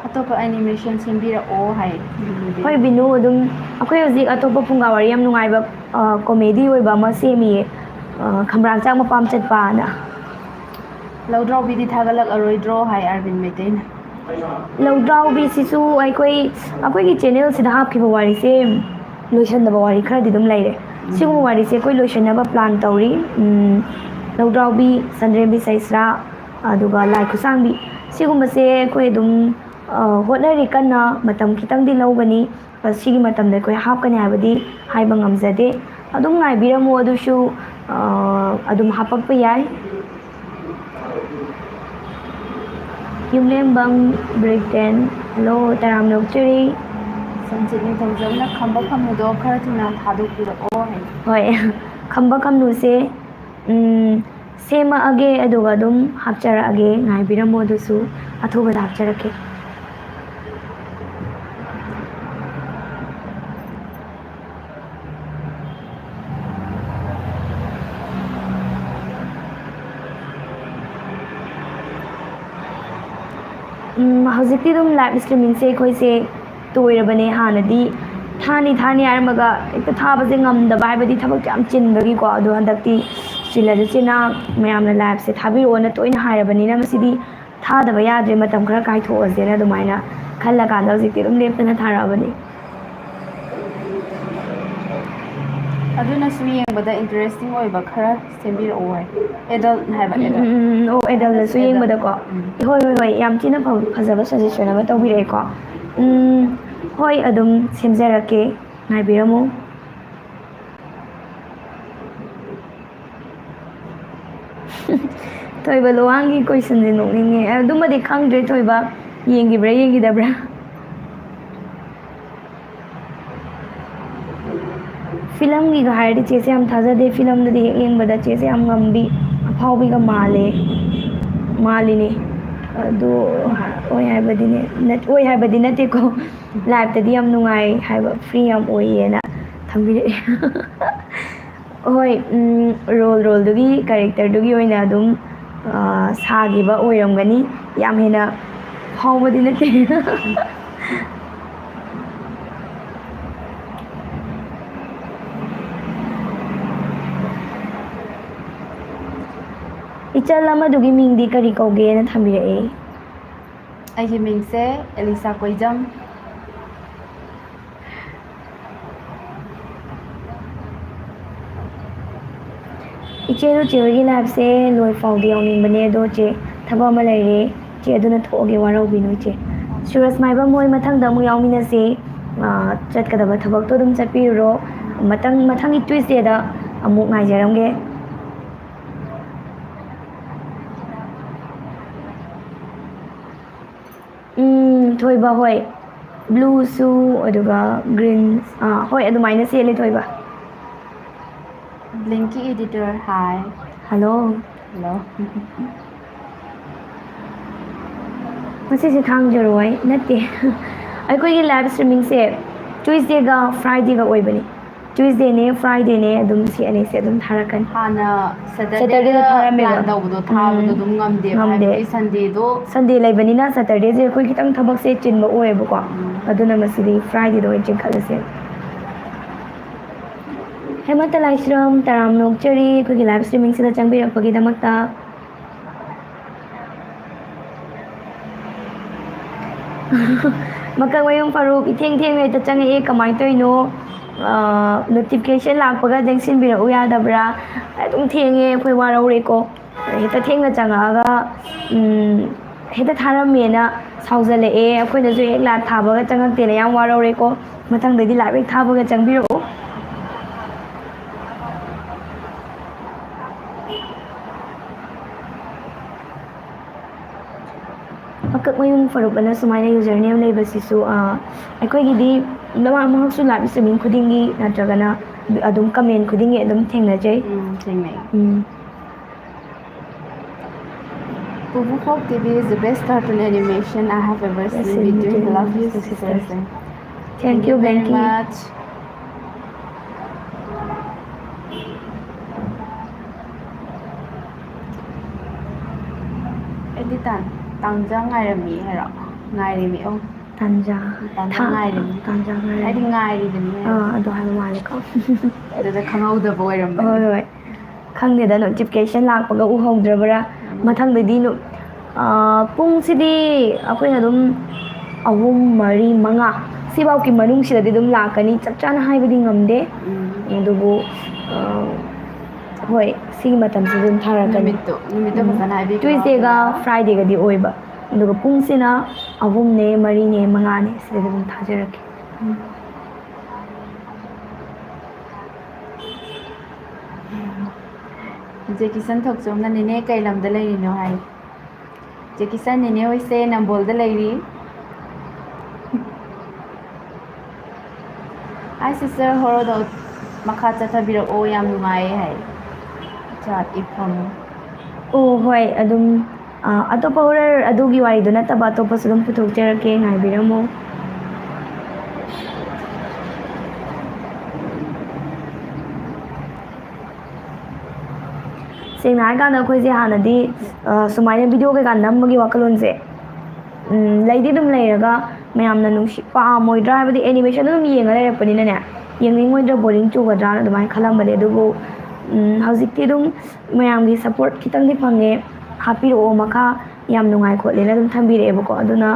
ꯑꯇꯣꯞꯄ ꯑꯦꯅꯤꯃꯦꯁꯟ ꯁꯦꯝꯕꯤꯔꯛꯑꯣ ꯍꯥꯏ ꯕꯤꯅꯨꯗꯤ꯫ ꯍꯣꯏ ꯕꯤꯅꯨ, ꯑꯗꯨꯝ ꯑꯩꯈꯣꯏ ꯍꯧꯖꯤꯛ ꯑꯇꯣꯞꯄ ꯐꯨꯡꯒꯥ ꯋꯥꯔꯤ ꯌꯥꯝ ꯅꯨꯡꯉꯥꯏꯕ, ꯑ, ꯀꯣꯃꯦꯗꯤ ꯑꯣꯏꯕ ꯑꯃ ꯁꯦꯝꯃꯤꯌꯦ, ꯑ, ꯈꯝꯕ꯭ꯔꯥꯡ ꯆꯥꯛ ꯃꯄꯥꯝ ꯆꯠꯄꯅ꯫ ꯂꯧꯗ꯭ꯔꯥꯎꯕꯤꯗꯤ ꯊꯥꯒꯠꯂꯛꯑꯔꯣꯏꯗ꯭ꯔꯣ ꯍꯥꯏ ꯑꯥꯔꯕꯤꯟ ꯃꯩꯇꯩꯅ꯫ ꯂꯧꯗ꯭ꯔꯥꯎꯕꯤꯁꯤꯁꯨ ꯑꯩꯈꯣꯏ, ꯑꯩꯈꯣꯏꯒꯤ ꯆꯦꯅꯦꯜꯁꯤꯗ ꯍꯥꯞꯈꯤꯕ ꯋꯥꯔꯤꯁꯦ ꯂꯣꯏꯁꯟꯗꯕ ꯋꯥꯔꯤ ꯈꯔꯗꯤ ꯑꯗꯨꯝ ꯂꯩꯔꯦ꯫ ꯁꯤꯒꯨꯝꯕ ꯋꯥꯔꯤꯁꯦ ꯑꯩꯈꯣꯏ ꯂꯣꯏꯁꯟꯅꯕ ꯄ꯭ꯂꯥꯟ ꯇꯧꯔꯤ꯫ ꯎꯝ, ꯂꯧꯗ꯭ꯔꯥꯎꯕꯤ, ꯆꯟꯗ꯭ꯔꯦꯝꯕꯤ ꯆꯩꯁ꯭ꯔꯥ, ꯑꯗꯨꯒ ꯂꯥꯏ ꯈꯨꯠꯁꯥꯡꯕꯤ, ꯁꯤꯒꯨꯝꯕꯁꯦ ꯑꯩꯈꯣꯏ ꯑꯗꯨꯝ, ꯑ, ꯍꯣꯠꯅꯔꯤ ꯀꯟꯅ꯫ ꯃꯇꯝ ꯈꯤꯇꯪꯗꯤ ꯂꯧꯒꯅꯤ꯫ ꯑ, ꯁꯤꯒꯤ ꯃꯇꯝꯗ ꯑꯩꯈꯣꯏ ꯍꯥꯞꯀꯅꯤ ꯍꯥꯏꯕꯗꯤ ꯍꯥꯏꯕ ꯉꯝꯖꯗꯦ꯫ ꯑꯗꯨꯝ ꯉꯥꯏꯕꯤꯔꯝꯃꯣ, ꯑꯗꯨꯁꯨ, ꯑ, ꯑꯗꯨꯝ ꯍꯥꯄꯛꯄ ꯌꯥꯏ꯫ ꯌꯨꯝꯂꯦꯝꯕꯝ ꯕ꯭ꯔꯤꯇꯦꯟ, ꯍꯜꯂꯣ, ꯇꯔꯥꯝꯅ ꯑꯣꯛꯆꯔꯤ꯫ ꯁꯟꯖꯤꯠ ꯅꯤꯡꯊꯧꯖꯝꯅ ꯈꯝꯕ ꯈꯝꯕꯗꯣ ꯈꯔ ꯊꯨꯅ ꯊꯥꯗꯣꯛꯄꯤꯔꯛꯑꯣ ꯍꯥꯏ꯫ ꯍꯣꯏ, ꯈꯝꯕ ꯈꯝꯅꯨꯁꯦ, ꯎꯝ, ꯁꯦꯝꯃꯛꯑꯒꯦ, ꯑꯗꯨꯒ ꯑꯗꯨꯝ ꯍꯥꯞꯆꯔꯛꯑꯒꯦ, ꯉꯥꯏꯕꯤꯔꯝꯃꯣ, ꯑꯗꯨꯁꯨ ꯑꯊꯨꯕꯗ ꯍꯥꯞꯆꯔꯛꯀꯦ꯫ ꯎꯝ, ꯍꯧꯖꯤꯛꯇꯤ ꯑꯗꯨꯝ ꯂꯥꯏꯚ ꯁ꯭ꯇ꯭ꯔꯤꯃꯤꯡꯁꯦ ꯑꯩꯈꯣꯏꯁꯦ ꯇꯣꯏꯔꯕꯅꯦ꯫ ꯍꯥꯟꯅꯗꯤ ꯊꯥꯅꯤ ꯊꯥꯅꯤ ꯍꯥꯏꯔꯝꯃꯒ ꯍꯦꯛꯇ ꯊꯥꯕꯁꯦ ꯉꯝꯗꯕ, ꯍꯥꯏꯕꯗꯤ ꯊꯕꯛ ꯌꯥꯝ ꯆꯤꯟꯕꯒꯤꯀꯣ꯫ ꯑꯗꯣ ꯍꯟꯗꯛꯇꯤ ꯆꯤꯜꯂꯁꯨ ꯆꯤꯟꯅ ꯃꯌꯥꯝꯅ ꯂꯥꯏꯚꯁꯦ ꯊꯥꯕꯤꯔꯛꯑꯣꯅ ꯇꯣꯏꯅ ꯍꯥꯏꯔꯕꯅꯤꯅ ꯃꯁꯤꯗꯤ ꯊꯥꯗꯕ ꯌꯥꯗ꯭ꯔꯦ, ꯃꯇꯝ ꯈꯔ ꯀꯥꯏꯊꯣꯛꯑꯁꯦꯅ ꯑꯗꯨꯃꯥꯏꯅ ꯈꯜꯂꯀꯥꯟꯗ ꯍꯧꯖꯤꯛꯇꯤ ꯑꯗꯨꯝ ꯂꯦꯞꯇꯅ ꯊꯥꯔꯛꯑꯕꯅꯤ꯫ ꯑꯗꯨꯅꯁꯨ ꯌꯦꯡꯕꯗ ꯏꯟꯇꯔꯦꯁꯇꯤꯡ ꯑꯣꯏꯕ ꯈꯔ ꯁꯦꯝꯕꯤꯔꯛꯑꯣ ꯍꯥꯏ꯫ ꯑꯦꯗꯜꯠ ꯍꯥꯏꯕ, ꯎꯝ, ꯑꯦꯗꯜꯠ꯫ ꯎꯝ, ꯎꯝ, ꯎꯝ꯫ ꯑꯣ, ꯑꯦꯗꯜꯅꯁꯨ ꯑꯦꯗꯜꯠ꯫ ꯌꯦꯡꯕꯗꯀꯣ꯫ ꯎꯝ꯫ ꯍꯣꯏ, ꯍꯣꯏ, ꯍꯣꯏ, ꯌꯥꯝ ꯊꯤꯅ ꯐꯕ, ꯐꯖꯕ ꯁꯖꯦꯁꯟ ꯑꯃ ꯇꯧꯕꯤꯔꯛꯑꯦꯀꯣ꯫ ꯎꯝ, ꯍꯣꯏ, ꯑꯗꯨꯝ ꯁꯦꯝꯖꯔꯛꯀꯦ, ꯉꯥꯏꯕꯤꯔꯝꯃꯨ꯫ ꯊꯣꯏꯕ ꯂꯨꯋꯥꯡꯒꯤ ꯀꯣꯏꯁꯟꯁꯦ ꯅꯣꯛꯅꯤꯡꯉꯦ꯫ ꯑꯗꯨꯃꯗꯤ ꯈꯪꯗ꯭ꯔꯦ ꯊꯣꯏꯕ, ꯌꯦꯡꯈꯤꯕ꯭ꯔꯥ ꯌꯦꯡꯈꯤꯗꯕ꯭ꯔꯥ? ꯐꯤꯂꯝꯒꯤꯒ ꯍꯥꯏꯔꯗꯤ ꯆꯦꯁꯦ ꯌꯥꯝ ꯊꯥꯖꯗꯦ꯫ ꯐꯤꯂꯝꯗꯗꯤ ꯍꯦꯛ ꯌꯦꯡꯕꯗ ꯆꯦꯁꯦ ꯌꯥꯝ ꯉꯝꯕꯤ, ꯑꯐꯥꯎꯕꯤꯒ ꯃꯥꯜꯂꯦ, ꯃꯥꯜꯂꯤꯅꯦ꯫ ꯑꯗꯨ ꯑꯣꯏ ꯍꯥꯏꯕꯗꯤꯅꯦ, ꯅꯠ-, ꯑꯣꯏ ꯍꯥꯏꯕꯗꯤ ꯅꯠꯇꯦꯀꯣ꯫ Live ꯇꯗꯤ ꯌꯥꯝ ꯅꯨꯡꯉꯥꯏ ꯍꯥꯏꯕ, free ꯌꯥꯝ ꯑꯣꯏꯌꯦꯅ ꯊꯝꯕꯤꯔꯛꯑꯦ꯫ ꯍꯣꯏ, ꯎꯝ, role role ꯗꯨꯒꯤ, character ꯗꯨꯒꯤ ꯑꯣꯏꯅ ꯑꯗꯨꯝ, ꯑ, ꯁꯥꯈꯤꯕ ꯑꯣꯏꯔꯝꯒꯅꯤ꯫ ꯌꯥꯝ ꯍꯦꯟꯅ ꯐꯥꯎꯕꯗꯤ ꯅꯠꯇꯦ꯫ ꯏꯆꯜ ꯑꯃꯗꯨꯒꯤ ꯃꯤꯡꯗꯤ ꯀꯔꯤ ꯀꯧꯒꯦꯅ ꯊꯝꯕꯤꯔꯛꯑꯦ? ꯑꯩꯒꯤ ꯃꯤꯡꯁꯦ ꯑꯦꯂꯤꯁꯥ ꯀꯣꯏꯖꯝ꯫ ꯏꯆꯦ ꯔꯨꯆꯤ ꯍꯣꯏꯒꯤ live ꯁꯦ ꯂꯣꯏ ꯐꯥꯎꯗꯤ ꯌꯥꯎꯅꯤꯡꯕꯅꯦ, ꯑꯗꯣ ꯆꯦ, ꯊꯕꯛ ꯑꯃ ꯂꯩꯔꯦ ꯆꯦ, ꯑꯗꯨꯅ ꯊꯣꯛꯑꯒꯦ, ꯋꯥꯔꯧꯕꯤꯅꯨ ꯏꯆꯦ꯫ ꯁꯨꯔꯖ ꯃꯥꯏꯕꯝ ꯍꯣꯏ ꯃꯊꯪꯗ ꯑꯃꯨꯛ ꯌꯥꯎꯃꯤꯟꯅꯁꯦ꯫ ꯑꯥ, ꯆꯠꯀꯗꯕ ꯊꯕꯛꯇꯣ ꯑꯗꯨꯝ ꯆꯠꯄꯤꯔꯨꯔꯣ꯫ ꯃꯊꯪ, ꯃꯊꯪꯒꯤ Tuesday ꯗ ꯑꯃꯨꯛ ꯉꯥꯏꯖꯔꯝꯒꯦ꯫ ꯎꯝ, ꯊꯣꯏꯕ, ꯍꯣꯏ꯫ Blue ꯁꯨ, ꯑꯗꯨꯒ green, ꯑꯥ, ꯍꯣꯏ, ꯑꯗꯨꯃꯥꯏꯅ ꯁꯦꯠꯂꯦ, ꯊꯣꯏꯕ꯫ Blink ꯀꯤ editor, hi꯫ Hello꯫ Hello꯫ ꯉꯁꯤꯁꯦ ꯊꯥꯡꯖꯔꯣꯏ, ꯅꯠꯇꯦ꯫ ꯑꯩꯈꯣꯏꯒꯤ live streaming ꯁꯦ Tuesday ꯒ Friday ꯒ ꯑꯣꯏꯕꯅꯤ꯫ Tuesday ꯅꯦ, Friday ꯅꯦ, ꯑꯗꯨꯝ ꯁꯤ ꯑꯅꯤꯁꯦ ꯑꯗꯨꯝ ꯊꯥꯔꯛꯀꯅꯤ꯫ ꯍꯥꯟꯅ Saturday ꯗ Saturday ꯗ ꯊꯥꯔꯝꯃꯦꯕ꯫ Plan ꯇꯧꯕꯗꯣ ꯊꯥꯕꯗꯣ ꯎꯝ, ꯑꯗꯨꯝ ꯉꯝꯗꯦꯕ, ꯉꯝꯗꯦ꯫ ꯍꯥꯏꯕꯗꯤ Sunday ꯗꯣ Sunday ꯂꯩꯕꯅꯤꯅ Saturday ꯁꯦ ꯑꯩꯈꯣꯏ ꯈꯤꯇꯪ ꯊꯕꯛꯁꯦ ꯆꯤꯟꯕ ꯑꯣꯏꯌꯦꯕꯀꯣ꯫ ꯎꯝ꯫ ꯑꯗꯨꯅ ꯉꯁꯤꯗꯤ Friday ꯗ ꯑꯣꯏꯅ ꯆꯤꯡꯈꯠꯂꯁꯦ꯫ ꯍꯦꯃꯟꯇ ꯂꯥꯏꯁ꯭ꯔꯝ, ꯇꯔꯥꯝꯅ ꯑꯣꯛꯆꯔꯤ ꯑꯩꯈꯣꯏꯒꯤ live streaming ꯁꯤꯗ ꯆꯪꯕꯤꯔꯛꯄꯒꯤꯗꯃꯛꯇ꯫ ꯃꯀꯛꯃꯌꯨꯝ ꯐꯥꯔꯨꯛ, ꯏꯊꯦꯡ ꯊꯦꯡꯅ ꯍꯦꯛꯇ ꯆꯪꯉꯛꯑꯦ, ꯀꯃꯥꯏꯅ ꯇꯧꯔꯤꯅꯣ? ꯑꯥ, notification ꯂꯥꯛꯄꯒ ꯆꯪꯁꯤꯟꯕꯤꯔꯛꯎ ꯌꯥꯗꯕ꯭ꯔꯥ? ꯑꯗꯨꯝ ꯊꯦꯡꯉꯦ, ꯑꯩꯈꯣꯏ ꯋꯥꯔꯧꯔꯦꯀꯣ꯫ ꯍꯦꯛꯇ ꯊꯦꯡꯅ ꯆꯪꯉꯛꯑꯒ, ꯎꯝ, ꯍꯦꯛꯇ ꯊꯥꯔꯝꯃꯦꯅ ꯁꯥꯎꯖꯜꯂꯛꯑꯦ꯫ ꯑꯩꯈꯣꯏꯅꯁꯨ ꯍꯦꯛ live ꯊꯥꯕꯒ ꯆꯪꯉꯛꯇꯦꯅ ꯌꯥꯝ ꯋꯥꯔꯧꯔꯦꯀꯣ꯫ ꯃꯊꯪꯗꯗꯤ live ꯍꯦꯛ ꯊꯥꯕꯒ ꯆꯪꯕꯤꯔꯛꯎ꯫ ꯃꯀꯛꯃꯌꯨꯝ ꯐꯔꯨꯞ ꯑꯅ ꯁꯨꯃꯥꯏꯅ username ꯂꯩꯕꯁꯤꯁꯨ, ꯑꯥ, ꯑꯩꯈꯣꯏꯒꯤꯗꯤ ꯃꯃꯥꯡ ꯃꯍꯥꯛꯁꯨ live streaming ꯈꯨꯗꯤꯡꯒꯤ ꯅꯠꯇ꯭ꯔꯒꯅ ꯑꯗꯨꯝ comment ꯈꯨꯗꯤꯡꯒꯤ ꯑꯗꯨꯝ ꯊꯦꯡꯅꯖꯩ꯫ ꯎꯝ, ꯊꯦꯡꯅꯩ꯫ ꯎꯝ꯫ Pupu Folk T V is the best cartoon animation I have ever seen. Between, love you, sisters. Thank you, very much. ꯑꯩꯗꯤ ꯇꯥꯟ-, ꯇꯥꯟꯖꯥ ꯉꯥꯏꯔꯝꯃꯤ ꯍꯥꯏꯔꯣ? ꯉꯥꯏꯔꯤꯃꯤ, ꯑꯣ꯫ ꯇꯥꯟꯖꯥ꯫ ꯇꯥꯟꯖꯥ ꯊꯥ-, ꯉꯥꯏꯔꯤꯃꯤ꯫ ꯇꯥꯟꯖꯥ ꯉꯥꯏꯔꯤꯃꯤ꯫ ꯑꯩꯗꯤ ꯉꯥꯏꯔꯤꯕꯅꯤ ꯍꯥꯏꯔꯣ? ꯑꯥ, ꯑꯗꯨ ꯍꯥꯏꯕ ꯃꯥꯜꯂꯦꯀꯣ꯫ ꯑꯗꯨꯗ ꯈꯪꯍꯧꯗꯕ ꯑꯣꯏꯔꯝꯕꯅꯤ꯫ ꯍꯣꯏ, ꯍꯣꯏ꯫ ꯈꯪꯗꯦꯗ, notification ꯂꯥꯛꯄꯒ ꯎꯍꯧꯗ꯭ꯔꯕ꯭ꯔꯥ? ꯎꯝ꯫ ꯃꯊꯪꯗꯗꯤ ꯅꯨ-, ꯑꯥ, ꯄꯨꯡꯁꯤꯗꯤ ꯑꯩꯈꯣꯏꯅ ꯑꯗꯨꯝ ꯑꯍꯨꯝ, ꯃꯔꯤ, ꯃꯉꯥ ꯁꯤꯐꯥꯎꯒꯤ ꯃꯅꯨꯡꯁꯤꯗꯗꯤ ꯑꯗꯨꯝ ꯂꯥꯛꯀꯅꯤ꯫ ꯆꯞ ꯆꯥꯅ ꯍꯥꯏꯕꯗꯤ ꯉꯝꯗꯦ꯫ ꯎꯝ꯫ ꯑꯗꯨꯕꯨ, ꯑꯥ, ꯍꯣꯏ, ꯁꯤꯒꯤ ꯃꯇꯝꯁꯤꯗ ꯑꯗꯨꯝ ꯊꯥꯔꯛꯀꯅꯤ꯫ ꯅꯨꯃꯤꯠꯇꯣ, ꯅꯨꯃꯤꯠꯇꯣ ꯎꯝ꯫ ꯐꯖꯅ ꯍꯥꯏꯕꯤꯈ꯭ꯔꯣ꯫ Tuesdayꯒ Fridayꯒꯗꯤ ꯑꯣꯏꯕ꯫ ꯑꯗꯨꯒ ꯄꯨꯡꯁꯤꯅ ꯑꯍꯨꯝꯅꯦ, ꯃꯔꯤꯅꯦ, ꯃꯉꯥꯅꯦ, ꯁꯤꯗꯗꯤ ꯑꯗꯨꯝ ꯊꯥꯖꯔꯛꯀꯦ꯫ ꯎꯝ꯫ ꯖꯦꯀꯤꯁꯟ ꯊꯣꯛꯆꯣꯝꯅ, "ꯅꯦꯅꯦ ꯀꯩ ꯂꯝꯗ ꯂꯩꯔꯤꯅꯣ?" ꯍꯥꯏ꯫ ꯖꯦꯀꯤꯁꯟ, "ꯅꯦꯅꯦ ꯍꯣꯏꯁꯦ ꯅꯝꯕꯣꯜꯗ ꯂꯩꯔꯤ꯫" Hi sister, ꯍꯣꯔꯣꯗꯣ ꯃꯈꯥ ꯆꯠꯊꯕꯤꯔꯛꯑꯣ, ꯌꯥꯝ ꯅꯨꯡꯉꯥꯏꯌꯦ ꯍꯥꯏ꯫ ꯆꯥꯠ ꯏꯐꯝ꯫ ꯑꯣ, ꯍꯣꯏ, ꯑꯗꯨꯝ, ꯑ, ꯑꯇꯣꯞꯄ horror ꯑꯗꯨꯒꯤ ꯋꯥꯔꯤꯗꯣ ꯅꯠꯇꯕ ꯑꯇꯣꯞꯄꯁꯨ ꯑꯗꯨꯝ ꯄꯨꯊꯣꯛꯆꯔꯛꯀꯦ, ꯉꯥꯏꯕꯤꯔꯝꯃꯣ꯫ ꯁꯦꯡꯅ ꯍꯥꯏꯔꯀꯥꯟꯗ ꯑꯩꯈꯣꯏꯁꯦ ꯍꯥꯟꯅꯗꯤ, ꯑ, ꯁꯨꯃꯥꯏꯅ video ꯀꯩꯀꯥ ꯅꯝꯕꯒꯤ ꯋꯥꯈꯜꯂꯣꯟꯁꯦ, ꯎꯝ, ꯂꯩꯗꯤ ꯑꯗꯨꯝ ꯂꯩꯔꯒ ꯃꯌꯥꯝꯅ ꯅꯨꯡꯁꯤ-, ꯄꯥꯝꯃꯣꯏꯗ꯭ꯔꯥ ꯍꯥꯏꯕꯗꯤ animation ꯑꯗꯨꯝ ꯌꯦꯡꯉ ꯂꯩꯔꯛꯄꯅꯤꯅꯅꯦ, ꯌꯦꯡꯅꯤꯡꯉꯣꯏꯗ꯭ꯔꯥ, boring ꯆꯨꯒꯗ꯭ꯔꯥꯅ ꯑꯗꯨꯃꯥꯏꯅ ꯈꯜꯂꯝꯕꯅꯦ꯫ ꯑꯗꯨꯕꯨ, ꯎꯝ, ꯍꯧꯖꯤꯛꯇꯤ ꯑꯗꯨꯝ ꯃꯌꯥꯝꯒꯤ support ꯈꯤꯇꯪꯗꯤ ꯐꯪꯉꯦ, ꯍꯥꯞꯄꯤꯔꯛꯑꯣ ꯃꯈꯥ, ꯌꯥꯝ ꯅꯨꯡꯉꯥꯏ ꯈꯣꯠꯂꯦꯅ ꯑꯗꯨꯝ ꯊꯝꯕꯤꯔꯛꯑꯦꯕꯀꯣ꯫ ꯑꯗꯨꯅ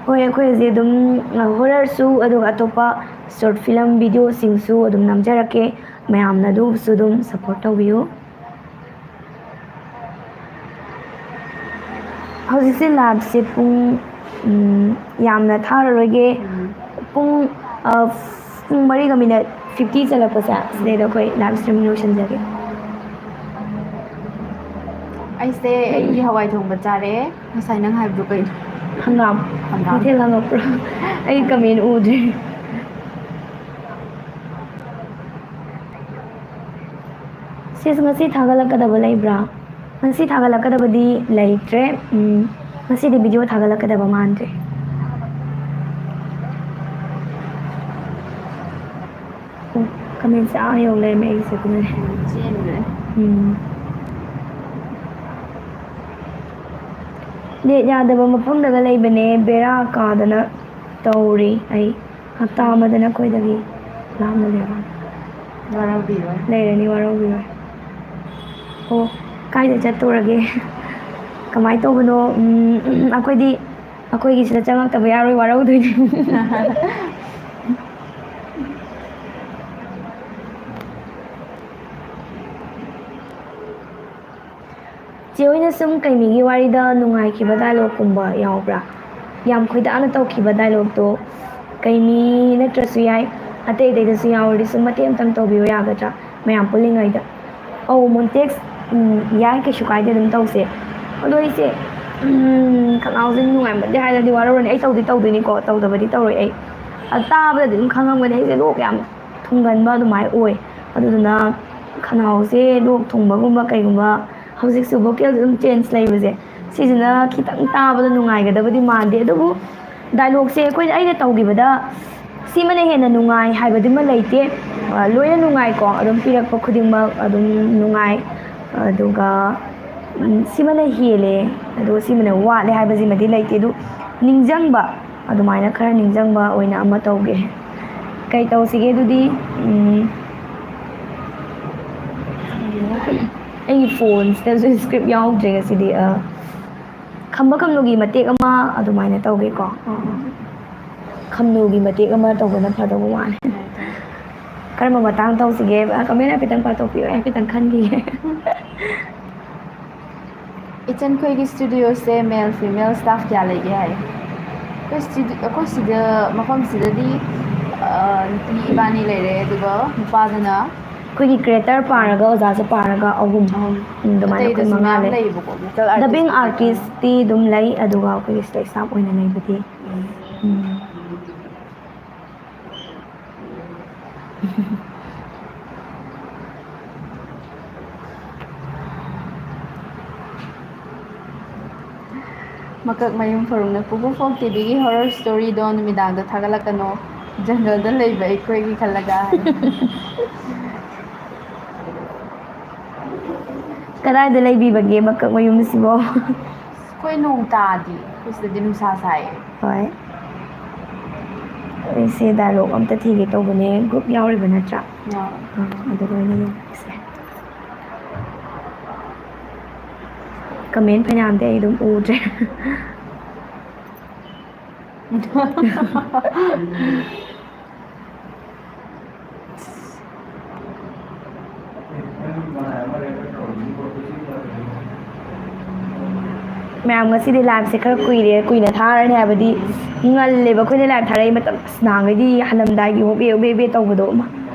ꯍꯣꯏ, ꯑꯩꯈꯣꯏ ꯍꯧꯖꯤꯛ ꯑꯗꯨꯝ, ꯑ, horrorꯁꯨ ꯑꯗꯨꯒ ꯑꯇꯣꯞꯄ short film videoꯁꯤꯡꯁꯨ ꯑꯗꯨꯝ ꯅꯝꯖꯔꯛꯀꯦ꯫ ꯃꯌꯥꯝꯅ ꯑꯗꯨꯕꯨꯁꯨ ꯑꯗꯨꯝ support ꯇꯧꯕꯤꯌꯨ꯫ ꯍꯧꯖꯤꯛꯁꯦ liveꯁꯦ ꯄꯨꯡ, ꯎꯝ, ꯌꯥꯝꯅ ꯊꯥꯔꯔꯣꯏꯒꯦ꯫ ꯎꯝ꯫ ꯄꯨꯡ, ꯑ, ꯄꯨꯡ ꯃꯔꯤꯒ minute fifty ꯆꯠꯂꯛꯄꯁꯦ, ꯁꯤꯗꯩꯗ ꯑꯩꯈꯣꯏ live streaming ꯂꯣꯏꯁꯤꯟꯖꯒꯦ꯫ ꯑꯩꯁꯦ ꯑꯩꯒꯤ ꯍꯋꯥꯏ ꯊꯣꯡꯕ ꯆꯥꯔꯦ꯫ ꯉꯁꯥꯏ ꯅꯪ ꯍꯥꯏꯕꯗꯨ ꯀꯩꯅꯣ? ꯍꯪꯒꯥꯝ꯫ ꯍꯪꯒꯥꯝ꯫ ꯀꯩꯊꯦꯜ ꯍꯪꯉꯛꯄ꯭ꯔꯣ? ꯑꯩ comment ꯎꯗ꯭ꯔꯦ꯫ ꯁꯤꯁ, ꯉꯁꯤ ꯊꯥꯒꯠꯂꯛꯀꯗꯕ ꯂꯩꯕ꯭ꯔꯥ? ꯉꯁꯤ ꯊꯥꯒꯠꯂꯛꯀꯗꯕꯗꯤ ꯂꯩꯇ꯭ꯔꯦ꯫ ꯎꯝ, ꯉꯁꯤꯗꯤ ꯚꯤꯗꯤꯑꯣ ꯊꯥꯒꯠꯂꯛꯀꯗꯕ ꯃꯥꯟꯗ꯭ꯔꯦ꯫ ꯎꯝ, ꯀꯃꯦꯟꯁꯦ ꯑꯥ ꯌꯧ ꯂꯩꯔꯝꯃꯦ ꯑꯩꯒꯤꯁꯦ ꯑꯗꯨꯅꯅꯦ꯫ ꯎꯝ, ꯆꯦꯟꯈ꯭ꯔꯦ꯫ ꯎꯝ꯫ ꯅꯦꯠ ꯌꯥꯗꯕ ꯃꯐꯝꯗꯒ ꯂꯩꯕꯅꯦ, ꯕꯦꯔꯥ ꯀꯥꯗꯅ ꯇꯧꯔꯤ ꯑꯩ꯫ ꯍꯞꯇꯥ ꯑꯃꯗ ꯅꯈꯣꯏꯗꯒꯤ ꯂꯥꯞꯅ ꯂꯩꯔꯅꯤ꯫ ꯋꯥꯔꯧꯕꯤꯔꯣꯏ꯫ ꯂꯩꯔꯅꯤ, ꯋꯥꯔꯧꯕꯤꯔꯣꯏ꯫ ꯑꯣ, ꯀꯥꯏꯗ ꯆꯠꯇꯣꯔꯒꯦ? ꯀꯃꯥꯏꯅ ꯇꯧꯕꯅꯣ? ꯎꯝ, ꯑꯩꯈꯣꯏꯗꯤ, ꯑꯩꯈꯣꯏꯒꯤ ꯁꯤꯗ ꯆꯪꯉꯛꯇꯕ ꯌꯥꯔꯣꯏ, ꯋꯥꯔꯧꯗꯣꯏꯅꯦ꯫ ꯆꯦ ꯍꯣꯏꯅ ꯁꯨꯝ ꯀꯩꯃꯤꯒꯤ ꯋꯥꯔꯤꯗ ꯅꯨꯡꯉꯥꯏꯈꯤꯕ ꯗꯥꯏꯂꯣꯒꯀꯨꯝꯕ ꯌꯥꯎꯕ꯭ꯔꯥ? ꯌꯥꯝ ꯈꯣꯏꯗꯥꯅ ꯇꯧꯈꯤꯕ ꯗꯥꯏꯂꯣꯒꯇꯣ ꯀꯩꯃꯤ ꯅꯠꯇ꯭ꯔꯁꯨ ꯌꯥꯏ, ꯑꯇꯩ ꯑꯇꯩꯗꯁꯨ ꯌꯥꯎꯔꯗꯤ ꯁꯨꯝ ꯃꯇꯦꯛ ꯑꯃꯇꯪ ꯇꯧꯕꯤꯌꯨ ꯌꯥꯒꯗ꯭ꯔꯥ? ꯃꯌꯥꯝ ꯄꯨꯜꯂꯤꯉꯩꯗ꯫ ꯑꯧ, ꯃꯣꯟꯇꯦꯛꯁ, ꯎꯝ, ꯌꯥꯏ, ꯀꯩꯁꯨ ꯀꯥꯏꯗꯦ, ꯑꯗꯨꯝ ꯇꯧꯁꯦ꯫ ꯑꯗꯣ ꯑꯩꯁꯦ, ꯎꯝ, ꯈꯅꯥꯎꯁꯦ ꯅꯨꯡꯉꯥꯏꯃꯟꯗꯦ ꯍꯥꯏꯔꯗꯤ ꯋꯥꯔꯧꯔꯅꯤ꯫ ꯑꯩ ꯇꯧꯗꯤ ꯇꯧꯗꯣꯏꯅꯤꯀꯣ, ꯇꯧꯗꯕꯗꯤ ꯇꯧꯔꯣꯏ ꯑꯩ꯫ ꯑꯗꯣ ꯇꯥꯕꯗꯗꯤ ꯑꯗꯨꯝ ꯈꯪꯉꯝꯒꯅꯤ ꯑꯩꯁꯦ ꯂꯣꯛ ꯌꯥꯝ ꯊꯨꯡꯒꯟꯕ ꯑꯗꯨꯃꯥꯏꯅ ꯑꯣꯏ꯫ ꯑꯗꯨꯗꯨꯅ ꯈꯅꯥꯎꯁꯦ ꯂꯣꯛ ꯊꯨꯡꯕꯒꯨꯝꯕ ꯀꯩꯒꯨꯝꯕ, ꯍꯧꯖꯤꯛꯁꯨ ꯚꯣꯀꯦꯜꯁꯦ ꯑꯗꯨꯝ ꯆꯦꯟꯖ ꯂꯩꯕꯁꯦ, ꯁꯤꯁꯤꯅ ꯈꯤꯇꯪ ꯇꯥꯕꯗ ꯅꯨꯡꯉꯥꯏꯒꯗꯕꯗꯤ ꯃꯥꯟꯗꯦ꯫ ꯑꯗꯨꯕꯨ ꯗꯥꯏꯂꯣꯛꯁꯦ ꯑꯩꯈꯣꯏꯅ, ꯑꯩꯅ ꯇꯧꯈꯤꯕꯗ ꯁꯤꯃꯅ ꯍꯦꯟꯅ ꯅꯨꯡꯉꯥꯏ ꯍꯥꯏꯕꯗꯨꯃ ꯂꯩꯇꯦ꯫ ꯑ, ꯂꯣꯏꯅ ꯅꯨꯡꯉꯥꯏꯀꯣ, ꯑꯗꯨꯝ ꯄꯤꯔꯛꯄ ꯈꯨꯗꯤꯡꯃꯛ ꯑꯗꯨꯝ ꯅꯨꯡꯉꯥꯏ꯫ ꯑꯗꯨꯒ, ꯎꯝ, ꯁꯤꯃꯅ ꯍꯦꯜꯂꯦ, ꯑꯗꯨꯒ ꯁꯤꯃꯅ ꯋꯥꯠꯂꯦ ꯍꯥꯏꯕꯁꯤꯃꯗꯤ ꯂꯩꯇꯦ꯫ ꯑꯗꯨ ꯅꯤꯡꯁꯤꯡꯕ, ꯑꯗꯨꯃꯥꯏꯅ ꯈꯔ ꯅꯤꯡꯁꯤꯡꯕ ꯑꯣꯏꯅ ꯑꯃ ꯇꯧꯒꯦ꯫ ꯀꯩ ꯇꯧꯁꯤꯒꯦ ꯑꯗꯨꯗꯤ? ꯎꯝ, ꯑꯩꯒꯤ ꯐꯣꯟꯁꯤꯗꯁꯨ ꯁ꯭ꯀ꯭ꯔꯤꯞ ꯌꯥꯎꯗ꯭ꯔꯦ ꯉꯁꯤꯗꯤ꯫ ꯑ, ꯈꯝꯕ ꯈꯝꯅꯨꯒꯤ ꯃꯇꯦꯛ ꯑꯃ ꯑꯗꯨꯃꯥꯏꯅ ꯇꯧꯒꯦꯀꯣ꯫ ꯑ, ꯑ꯫ ꯈꯝꯅꯨꯒꯤ ꯃꯇꯦꯛ ꯑꯃ ꯇꯧꯕꯅ ꯐꯗꯧꯕ ꯃꯥꯜꯂꯦ꯫ ꯀꯔꯝꯕ ꯃꯇꯥꯡ ꯇꯧꯁꯤꯒꯦ? ꯑ, ꯀꯃꯦꯟ ꯍꯥꯏꯐꯦꯠꯇꯪ ꯄꯥꯊꯣꯛꯄꯤꯌꯨ, ꯑꯩ ꯍꯥꯏꯐꯦꯠꯇꯪ ꯈꯟꯈꯤꯒꯦ꯫ ꯏꯆꯟꯈꯣꯏꯒꯤ ꯁ꯭ꯇꯨꯗꯤꯑꯣꯁꯦ ꯃꯦꯜ ꯐꯤꯃꯦꯜ ꯁ꯭ꯇꯥꯐ ꯀꯌꯥ ꯂꯩꯒꯦ ꯍꯥꯏ? ꯑꯩꯈꯣꯏ ꯁ꯭ꯇꯨꯗꯤ-, ꯑꯩꯈꯣꯏ ꯁꯤꯗ, ꯃꯐꯝꯁꯤꯗꯗꯤ, ꯑ, ꯅꯨꯄꯤ ꯏꯕꯥꯅꯤ ꯂꯩꯔꯦ, ꯑꯗꯨꯒ ꯅꯨꯄꯥꯗꯨꯅ ꯑꯩꯈꯣꯏꯒꯤ ꯀ꯭ꯔꯤꯌꯦꯇꯔ ꯄꯥꯔꯒ, ꯑꯣꯖꯥꯁꯨ ꯄꯥꯔꯒ ꯑꯍꯨꯝ꯫ ꯑꯍꯨꯝ꯫ ꯎꯝ, ꯑꯗꯨꯃꯥꯏꯅ ꯑꯩꯈꯣꯏ ꯑꯇꯩꯗꯁꯨ ꯃꯉꯥ ꯃꯌꯥꯝ ꯂꯩ꯫ ꯂꯩꯌꯦꯕꯀꯣ, ꯃꯤꯇꯜ ꯗꯕꯤꯡ ꯑꯥꯔꯇꯤꯁ ꯑꯥꯔꯇꯤꯁꯇꯤ ꯑꯗꯨꯝ ꯂꯩ, ꯑꯗꯨꯒ ꯑꯩꯈꯣꯏꯒꯤ ꯁꯤꯗ ꯁ꯭ꯇꯥꯐ ꯑꯣꯏꯅ ꯂꯩꯕꯗꯤ꯫ ꯎꯝ꯫ ꯎꯝ꯫ ꯃꯀꯛ ꯃꯌꯨꯝ ꯐꯔꯨꯡꯅ ꯄꯨꯄꯨ ꯐꯣꯛ ꯇꯤꯚꯤꯒꯤ ꯍꯣꯔꯔ ꯁ꯭ꯇꯣꯔꯤꯗꯣ ꯅꯨꯃꯤꯗꯥꯡꯗ ꯊꯥꯒꯠꯂꯛꯀꯅꯣ, ꯖꯪꯒꯜꯗ ꯂꯩꯕ ꯑꯩꯈꯣꯏꯒꯤ ꯈꯜꯂꯒ ꯍꯥꯏ꯫ ꯀꯗꯥꯏꯗ ꯂꯩꯕꯤꯕꯒꯦ ꯃꯀꯛ ꯃꯌꯨꯝꯁꯤꯕꯣ? ꯑꯩꯈꯣꯏ ꯅꯣꯡ ꯇꯥꯗꯤ, ꯑꯩꯈꯣꯏ ꯁꯤꯗꯗꯤ ꯅꯨꯡꯁꯥ ꯁꯥꯏꯌꯦ꯫ ꯍꯣꯏ꯫ ꯑꯩꯁꯦ ꯗꯥꯏꯂꯣꯛ ꯑꯝꯇ ꯊꯤꯒꯦ ꯇꯧꯕꯅꯦ꯫ ꯒ꯭ꯔꯨꯞ ꯌꯥꯎꯔꯤꯕ ꯅꯠꯇ꯭ꯔꯥ? ꯌꯥꯎꯔꯤ꯫ ꯑꯥ, ꯑꯗꯨꯗ ꯑꯣꯏꯅ ꯌꯦꯡꯉꯁꯦ꯫ ꯀꯃꯦꯟ ꯐꯅꯌꯥꯝꯗꯤ ꯑꯩ ꯑꯗꯨꯝ ꯎꯗ꯭ꯔꯦ꯫ ꯃꯌꯥꯝ, ꯉꯁꯤꯗꯤ ꯂꯥꯏꯞꯁꯦ ꯈꯔ ꯀꯨꯏꯔꯦ, ꯀꯨꯏꯅ ꯊꯥꯔꯅꯤ ꯍꯥꯏꯕꯗꯤ ꯉꯜꯂꯦꯕ ꯑꯩꯈꯣꯏꯅ ꯂꯥꯏꯞ ꯊꯥꯔꯛꯏ ꯃꯇꯝ꯫ ꯑꯁ, ꯅꯍꯥꯟꯈꯩꯗꯤ ꯍꯜꯂꯝꯗꯥꯏꯒꯤ ꯍꯣꯕꯦ ꯍꯣꯕꯦ ꯍꯣꯕꯦ ꯇꯧꯕꯗꯣ ꯑꯃ,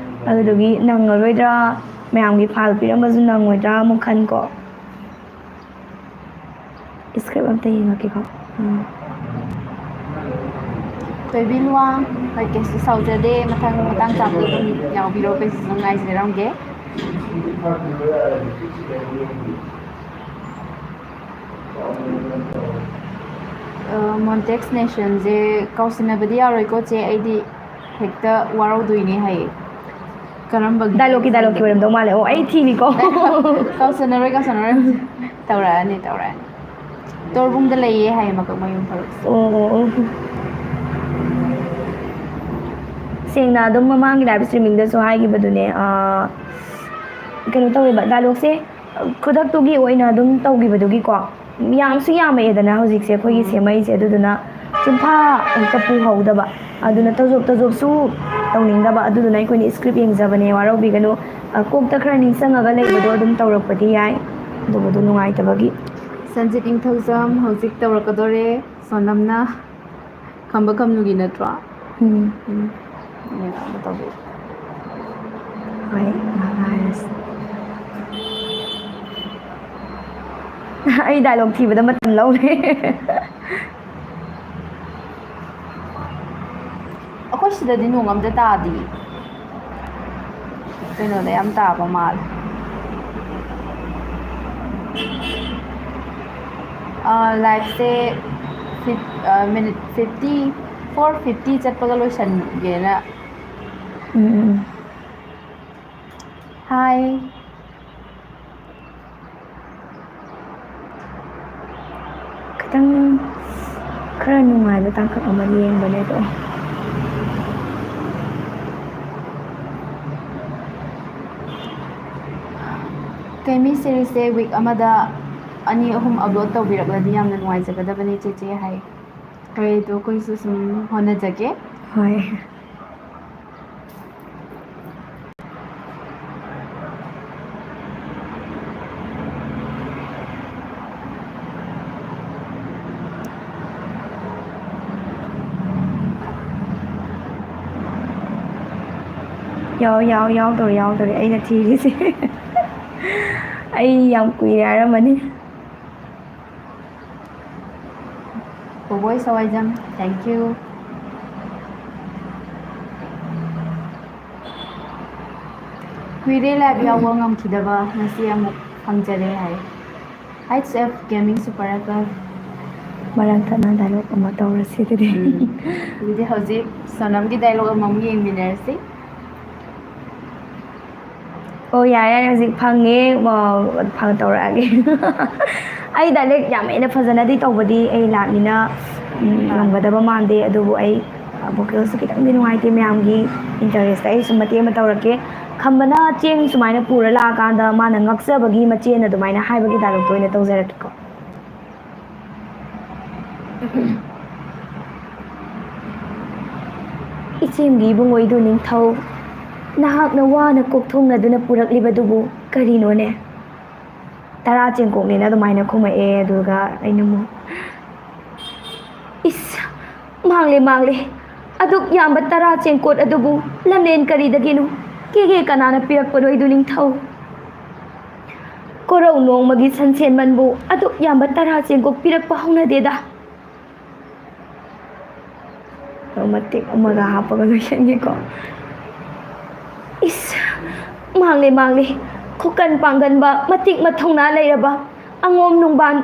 ꯑꯗꯨꯗꯨꯒꯤ ꯅꯪꯉꯔꯣꯏꯗ꯭ꯔꯥ, ꯃꯌꯥꯝꯒꯤ ꯐꯥꯏꯜ ꯄꯤꯔꯝꯕꯁꯨ ꯅꯪꯉꯣꯏꯗ꯭ꯔꯥ ꯑꯃꯨꯛ ꯈꯟꯀꯣ꯫ ꯁ꯭ꯀ꯭ꯔꯤꯞ ꯑꯝꯇ ꯌꯦꯡꯉꯛꯀꯦꯀꯣ꯫ ꯎꯝ꯫ ꯊꯣꯏꯕꯤ ꯂꯨꯋꯥꯡ, ꯍꯣꯏ, ꯀꯩꯁꯨ ꯁꯥꯎꯖꯗꯦ꯫ ꯃꯊꯪ ꯃꯇꯥꯡ ꯆꯥꯕꯗ ꯑꯗꯨꯝ ꯌꯥꯎꯕꯤꯔꯣ, ꯀꯩꯁꯨ ꯑꯗꯨꯝ ꯉꯥꯏꯖꯔꯝꯒꯦ꯫ ꯑ, ꯃꯣꯟꯇꯦꯛꯁ ꯅꯦꯁꯟꯁꯦ ꯀꯥꯎꯁꯤꯟꯅꯕꯗꯤ ꯌꯥꯔꯣꯏꯀꯣ, ꯆꯦ꯫ ꯑꯩꯗꯤ ꯍꯦꯛꯇ ꯋꯥꯔꯧꯗꯣꯏꯅꯦ ꯍꯥꯏꯌꯦ꯫ ꯀꯔꯝꯕꯒꯤ ꯗꯥꯏꯂꯣꯛꯀꯤ, ꯗꯥꯏꯂꯣꯛꯀꯤ ꯑꯣꯏꯔꯝꯗꯧ ꯃꯥꯜꯂꯦ꯫ ꯑꯣ, ꯑꯩ ꯊꯤꯅꯤꯀꯣ꯫ ꯀꯥꯎꯁꯟꯅꯔꯣꯏ, ꯀꯥꯎꯁꯟꯅꯔꯣꯏ꯫ ꯇꯧꯔꯛꯑꯅꯤ, ꯇꯧꯔꯛꯑꯅꯤ꯫ ꯇꯣꯔꯕꯨꯡꯗ ꯂꯩꯌꯦ ꯍꯥꯏꯌꯦ ꯃꯀꯛ ꯃꯌꯨꯝ ꯐꯔꯨꯛꯁꯦ꯫ ꯑꯣ, ꯑꯣ, ꯑꯣ꯫ ꯁꯦꯡꯅ ꯑꯗꯨꯝ ꯃꯃꯥꯡꯒꯤ ꯂꯥꯏꯞ ꯁ꯭ꯇ꯭ꯔꯤꯃꯤꯡꯗꯁꯨ ꯍꯥꯏꯈꯤꯕꯗꯨꯅꯦ, ꯑꯥ, ꯀꯩꯅꯣ ꯇꯧꯋꯦꯕ, ꯗꯥꯏꯂꯣꯛꯁꯦ ꯈꯨꯗꯛꯇꯨꯒꯤ ꯑꯣꯏꯅ ꯑꯗꯨꯝ ꯇꯧꯈꯤꯕꯗꯨꯒꯤꯀꯣ, ꯌꯥꯝꯁꯨ ꯌꯥꯝꯃꯛꯑꯦꯗꯅ ꯍꯧꯖꯤꯛꯁꯦ ꯑꯩꯈꯣꯏꯒꯤ ꯎꯝ꯫ ꯁꯦꯝꯃꯛꯏꯁꯦ, ꯑꯗꯨꯗꯨꯅ ꯆꯤꯟꯐꯥ ꯍꯦꯛꯇ ꯄꯨꯍꯧꯗꯕ꯫ ꯑꯗꯨꯅ ꯇꯧꯖꯣꯞ ꯇꯧꯖꯣꯞꯁꯨ ꯇꯧꯅꯤꯡꯗꯕ, ꯑꯗꯨꯗꯨꯅ ꯑꯩꯈꯣꯏꯅ ꯁ꯭ꯀ꯭ꯔꯤꯞ ꯌꯦꯡꯖꯕꯅꯦ, ꯋꯥꯔꯧꯕꯤꯒꯅꯨ꯫ ꯑ, ꯀꯣꯛꯇ ꯈꯔ ꯅꯤꯡꯁꯤꯡꯉꯒ ꯂꯩꯕꯗꯣ ꯑꯗꯨꯝ ꯇꯧꯔꯛꯄꯗꯤ ꯌꯥꯏ, ꯑꯗꯨꯕꯨ ꯑꯗꯨ ꯅꯨꯡꯉꯥꯏꯇꯕꯒꯤ꯫ ꯁꯟꯖꯤꯠ ꯅꯤꯡꯊꯧꯖꯝ ꯍꯧꯖꯤꯛ ꯇꯧꯔꯛꯀꯗꯣꯔꯦ, ꯁꯣꯅꯝꯅ꯫ ꯈꯝꯕ ꯈꯝꯅꯨꯒꯤ ꯅꯠꯇ꯭ꯔꯣ? ꯎꯝ꯫ ꯎꯝ꯫ ꯌꯦꯡꯉꯛꯑꯒ ꯇꯧꯕꯤꯌꯨ꯫ ꯍꯣꯏ, ꯉꯥꯏꯍꯥꯛ ꯉꯥꯏꯔꯁꯤ꯫ ꯑꯩ ꯗꯥꯏꯂꯣꯛ ꯊꯤꯕꯗ ꯃꯇꯝ ꯂꯧꯔꯦ꯫ ꯑꯩꯈꯣꯏ ꯁꯤꯗꯗꯤ ꯅꯣꯡ ꯑꯝꯇ ꯇꯥꯗꯤꯌꯦ꯫ ꯀꯩꯅꯣꯗ ꯌꯥꯝ ꯇꯥꯕ ꯃꯥꯜꯂꯦ꯫ ꯂꯥꯏꯐꯁꯦ five minute fifty for fifty ꯆꯠꯄꯒ ꯂꯣꯏꯁꯟꯒꯦꯅ꯫ ꯎꯝ, ꯎꯝ, ꯎꯝ꯫ ꯍꯥꯏ꯫ ꯈꯤꯇꯪ ꯈꯔ ꯅꯨꯡꯉꯥꯏꯕ ꯇꯥꯡꯀꯛ ꯑꯃ ꯌꯦꯡꯕꯅꯦ ꯑꯗꯣ꯫ ꯀꯦꯃꯤ ꯁꯤꯔꯤꯁꯁꯦ ꯋꯤꯛ ꯑꯃꯗ ꯑꯅꯤ ꯑꯍꯨꯝ ꯑꯞꯂꯣꯗ ꯇꯧꯕꯤꯔꯛꯂꯗꯤ ꯌꯥꯝꯅ ꯅꯨꯡꯉꯥꯏꯖꯒꯗꯕꯅꯦ ꯆꯦꯆꯦ ꯍꯥꯏ꯫ ꯍꯣꯏ, ꯑꯗꯣ ꯑꯩꯈꯣꯏꯁꯨ ꯁꯨꯝ ꯍꯣꯠꯅꯖꯒꯦ꯫ ꯍꯣꯏ꯫ ꯌꯥꯎ, ꯌꯥꯎ, ꯌꯥꯎꯗꯧꯔꯦ, ꯌꯥꯎꯗꯧꯔꯦ꯫ ꯑꯩꯅ ꯊꯤꯔꯤꯁꯦ꯫ ꯑꯩ ꯌꯥꯝ ꯀꯨꯏꯔꯦ ꯍꯥꯏꯔꯝꯃꯅꯤ꯫ ꯕꯣꯕꯣꯏ ꯁꯋꯥꯏꯖꯝ, thank you꯫ ꯀꯨꯏꯔꯦ live ꯌꯥꯎꯕ ꯉꯝꯈꯤꯗꯕ, ꯉꯁꯤ ꯑꯃꯨꯛ ꯐꯪꯖꯔꯦ ꯍꯥꯏ꯫ H F Gaming Super F F꯫ ꯃꯔꯛ ꯊꯠꯅ dialogue ꯑꯃ ꯇꯧꯔꯁꯤ ꯑꯗꯨꯗꯤ꯫ ꯎꯝ꯫ ꯑꯗꯨꯗꯤ ꯍꯧꯖꯤꯛ ꯁꯣꯅꯝꯒꯤ dialogue ꯑꯃꯃꯨꯛ ꯌꯦꯡꯃꯤꯟꯅꯔꯁꯤ꯫ ꯑꯣ, ꯌꯥꯔꯦ, ꯌꯥꯔꯦ, ꯍꯧꯖꯤꯛ ꯐꯪꯉꯦ, ꯑ, ꯐꯪ-, ꯇꯧꯔꯛꯑꯒꯦ꯫ ꯑꯩ dialogue ꯌꯥꯝ ꯍꯦꯟꯅ ꯐꯖꯅꯗꯤ ꯇꯧꯕꯗꯤ ꯑꯩ live ꯅꯤꯅ, ꯎꯝ, ꯉꯝꯒꯗꯕ ꯃꯥꯟꯗꯦ, ꯑꯗꯨꯕꯨ ꯑꯩ, ꯑ, vocal ꯁꯨ ꯈꯤꯇꯪꯗꯤ ꯅꯨꯡꯉꯥꯏꯇꯦ, ꯃꯌꯥꯝꯒꯤ interest ꯇ ꯑꯩ ꯁꯨꯝ ꯃꯇꯦꯛ ꯑꯃ ꯇꯧꯔꯛꯀꯦ꯫ ꯈꯝꯕꯅ ꯆꯦꯡ ꯁꯨꯃꯥꯏꯅ ꯄꯨꯔ ꯂꯥꯛꯑꯀꯥꯟꯗ ꯃꯥꯅ ꯉꯛꯆꯕꯒꯤ ꯃꯆꯦꯅ ꯑꯗꯨꯃꯥꯏꯅ ꯍꯥꯏꯕꯒꯤ dialogue ꯇꯣ ꯑꯣꯏꯅ ꯇꯧꯖꯔꯛꯀꯦꯀꯣ꯫ "ꯏꯆꯦꯝꯒꯤ ꯏꯕꯨꯡꯉꯣ ꯏꯗꯨ ꯅꯤꯡꯊꯧ, ꯅꯍꯥꯛꯅ ꯋꯥꯅ ꯀꯣꯛ ꯊꯣꯡꯅꯗꯨꯅ ꯄꯨꯔꯛꯂꯤꯕꯗꯨꯕꯨ ꯀꯔꯤꯅꯣꯅꯦ?" ꯇꯔꯥ ꯆꯦꯡꯀꯣꯛꯅꯦꯅ ꯑꯗꯨꯃꯥꯏꯅ ꯈꯨꯝꯃꯛꯑꯦ꯫ ꯑꯗꯨꯒ ꯑꯩꯅ ꯑꯃꯨꯛ, "ꯏꯁ, ꯃꯥꯡꯂꯦ, ꯃꯥꯡꯂꯦ꯫ ꯑꯗꯨꯛ ꯌꯥꯝꯕ ꯇꯔꯥ ꯆꯦꯡꯀꯣꯠ ꯑꯗꯨꯕꯨ ꯂꯝꯂꯦꯟ ꯀꯔꯤꯗꯒꯤꯅꯣ? ꯀꯦꯒꯦ ꯀꯅꯥꯅ ꯄꯤꯔꯛꯄꯅꯣ ꯏꯗꯨ ꯅꯤꯡꯊꯧ? ꯀꯣꯔꯧ ꯅꯣꯡꯃꯒꯤ ꯁꯟꯁꯦꯟ ꯃꯟꯕꯨ ꯑꯗꯨꯛ ꯌꯥꯝꯕ ꯇꯔꯥ ꯆꯦꯡꯀꯣꯛ ꯄꯤꯔꯛꯄ ꯍꯧꯅꯗꯦꯗ꯫" ꯑꯗꯣ ꯃꯇꯦꯛ ꯑꯃꯒ ꯍꯥꯞꯄꯒ ꯂꯣꯏꯁꯟꯒꯦꯀꯣ꯫ "ꯏꯁ, ꯃꯥꯡꯂꯦ, ꯃꯥꯡꯂꯦ꯫ ꯈꯨꯀꯟ ꯄꯥꯡꯒꯟꯕ, ꯃꯇꯤꯛ ꯃꯊꯧꯅꯥ ꯂꯩꯔꯕ, ꯑꯉꯣꯝ ꯅꯨꯡꯕꯥꯟ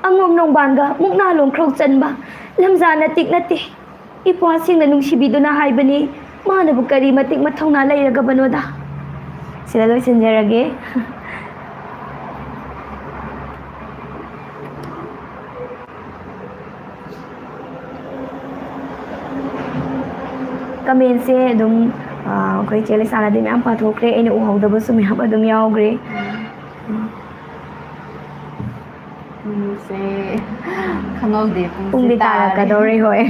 ꯑꯉꯣꯝ ꯅꯣꯡꯕꯥꯟꯒ ꯃꯨꯛꯅꯥ ꯂꯣꯡꯈ꯭ꯔꯧ ꯆꯟꯕ ꯂꯝꯖꯥ ꯅꯇꯤꯛ ꯅꯠꯇꯦ꯫ ꯏꯄ꯭ꯋꯥꯁꯤꯡꯅ ꯅꯨꯡꯁꯤꯕꯤꯗꯨꯅ ꯍꯥꯏꯕꯅꯤ, ꯃꯥꯅꯕꯨ ꯀꯔꯤ ꯃꯇꯤꯛ ꯃꯊꯧꯅꯥ ꯂꯩꯔꯒꯕꯅꯣꯗ꯫ ꯁꯤꯗ ꯂꯣꯏꯁꯤꯟꯖꯔꯒꯦ꯫ ꯀꯃꯦꯟꯁꯦ ꯑꯗꯨꯝ, ꯑ, ꯑꯩꯈꯣꯏ ꯆꯦ ꯂꯤꯁꯥꯅꯗꯤ ꯃꯌꯥꯝ ꯄꯥꯊꯣꯛꯈ꯭ꯔꯦ, ꯑꯩꯅ ꯎꯍꯧꯗꯕꯁꯨ ꯃꯌꯥꯝ ꯑꯗꯨꯝ ꯌꯥꯎꯈ꯭ꯔꯦ꯫ ꯄꯨꯡꯁꯦ ꯈꯪꯍꯧꯗꯦ, ꯄꯨꯡꯁꯦ ꯄꯨꯡꯗꯤ ꯇꯥꯔꯦ꯫ ꯇꯥꯔꯛꯀꯗꯧꯔꯦ, ꯍꯣꯏ꯫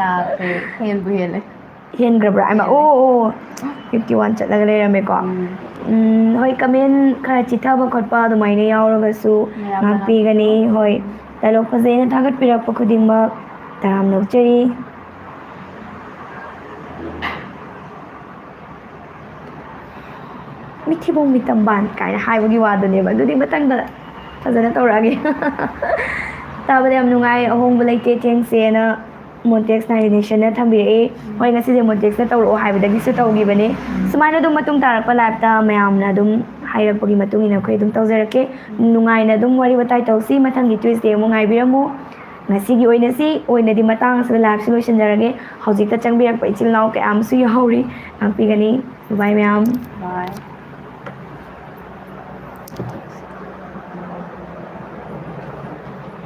ꯇꯥꯈ꯭ꯔꯦ, ꯍꯦꯟꯕꯨ ꯍꯦꯜꯂꯦ꯫ ꯍꯦꯟꯈ꯭ꯔꯕ꯭ꯔꯥ? ꯑꯩꯃ, ꯍꯦꯜꯂꯦ꯫ ꯑꯣ, ꯑꯣ, ꯑꯣ, ꯐꯤꯐꯇꯤ ꯋꯥꯟ ꯆꯠꯂꯒ ꯂꯩꯔꯝꯃꯦꯀꯣ꯫ ꯎꯝ꯫ ꯎꯝ, ꯍꯣꯏ, ꯀꯃꯦꯟ ꯈꯔ ꯆꯤꯊꯕ ꯈꯣꯠꯄ ꯑꯗꯨꯃꯥꯏꯅ ꯌꯥꯎꯔꯒꯁꯨ ꯃꯌꯥꯝꯅ ꯉꯥꯛꯄꯤꯒꯅꯤ꯫ ꯍꯣꯏ, ꯗꯥꯏꯂꯣꯛ ꯐꯖꯩꯅ ꯊꯥꯒꯠꯄꯤꯔꯛꯄ ꯈꯨꯗꯤꯡꯃꯛ ꯇꯔꯥꯝꯅ ꯑꯣꯛꯆꯔꯤ꯫ ꯃꯤꯊꯤꯕꯣꯡ ꯃꯤꯇꯝꯕꯥꯟ ꯀꯥꯏꯅ ꯍꯥꯏꯕꯒꯤ ꯋꯥꯗꯨꯅꯦꯕ꯫ ꯑꯗꯨꯗꯤ ꯃꯊꯪꯗ ꯐꯖꯅ ꯇꯧꯔꯛꯑꯒꯦ꯫ ꯇꯥꯕꯗ ꯌꯥꯝ ꯅꯨꯡꯉꯥꯏ꯫ ꯑꯍꯣꯡꯕ ꯂꯩꯇꯦ, ꯊꯦꯡꯁꯦꯅ ꯃꯣꯟꯇꯦꯛꯁ ꯅꯥꯏꯟꯇꯤ ꯅꯦꯁꯟꯅ ꯊꯝꯕꯤꯔꯛꯏ꯫ ꯍꯣꯏ, ꯉꯁꯤꯁꯦ ꯃꯣꯟꯇꯦꯛꯁꯅ ꯇꯧꯔꯛꯑꯣ ꯍꯥꯏꯕꯗꯒꯤꯁꯨ ꯇꯧꯈꯤꯕꯅꯦ꯫ ꯁꯨꯃꯥꯏꯅ ꯑꯗꯨꯝ ꯃꯇꯨꯡ ꯇꯥꯔꯛꯄ ꯂꯥꯏꯞꯇ ꯃꯌꯥꯝꯅ ꯑꯗꯨꯝ ꯍꯥꯏꯔꯛꯄꯒꯤ ꯃꯇꯨꯡ ꯏꯟꯅ ꯑꯩꯈꯣꯏ ꯑꯗꯨꯝ ꯇꯧꯖꯔꯛꯀꯦ꯫ ꯅꯨꯡꯉꯥꯏꯅ ꯑꯗꯨꯝ ꯋꯥꯔꯤ ꯋꯥꯇꯥꯏ ꯇꯧꯁꯤ꯫ ꯃꯊꯪꯒꯤ ꯇ꯭ꯌꯨꯁꯗꯦ ꯑꯃꯨꯛ ꯉꯥꯏꯕꯤꯔꯝꯃꯨ꯫ ꯉꯁꯤꯒꯤ ꯑꯣꯏꯅ ꯁꯤ ꯑꯣꯏꯅꯗꯤ ꯃꯇꯥꯡ ꯑꯁꯤꯗ ꯂꯥꯏꯞꯁꯤ ꯂꯣꯏꯁꯤꯟꯖꯔꯒꯦ꯫ ꯍꯧꯖꯤꯛꯇ ꯆꯪꯕꯤꯔꯛꯄ ꯏꯆꯤꯜ ꯏꯅꯥꯎ ꯀꯌꯥ ꯑꯃꯁꯨ ꯌꯥꯎꯍꯧꯔꯤ꯫ ꯉꯥꯛꯄꯤꯒꯅꯤ꯫ ꯕꯥꯏ ꯃꯌꯥꯝ꯫ ꯕꯥꯏ꯫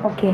ꯑꯣꯀꯦ꯫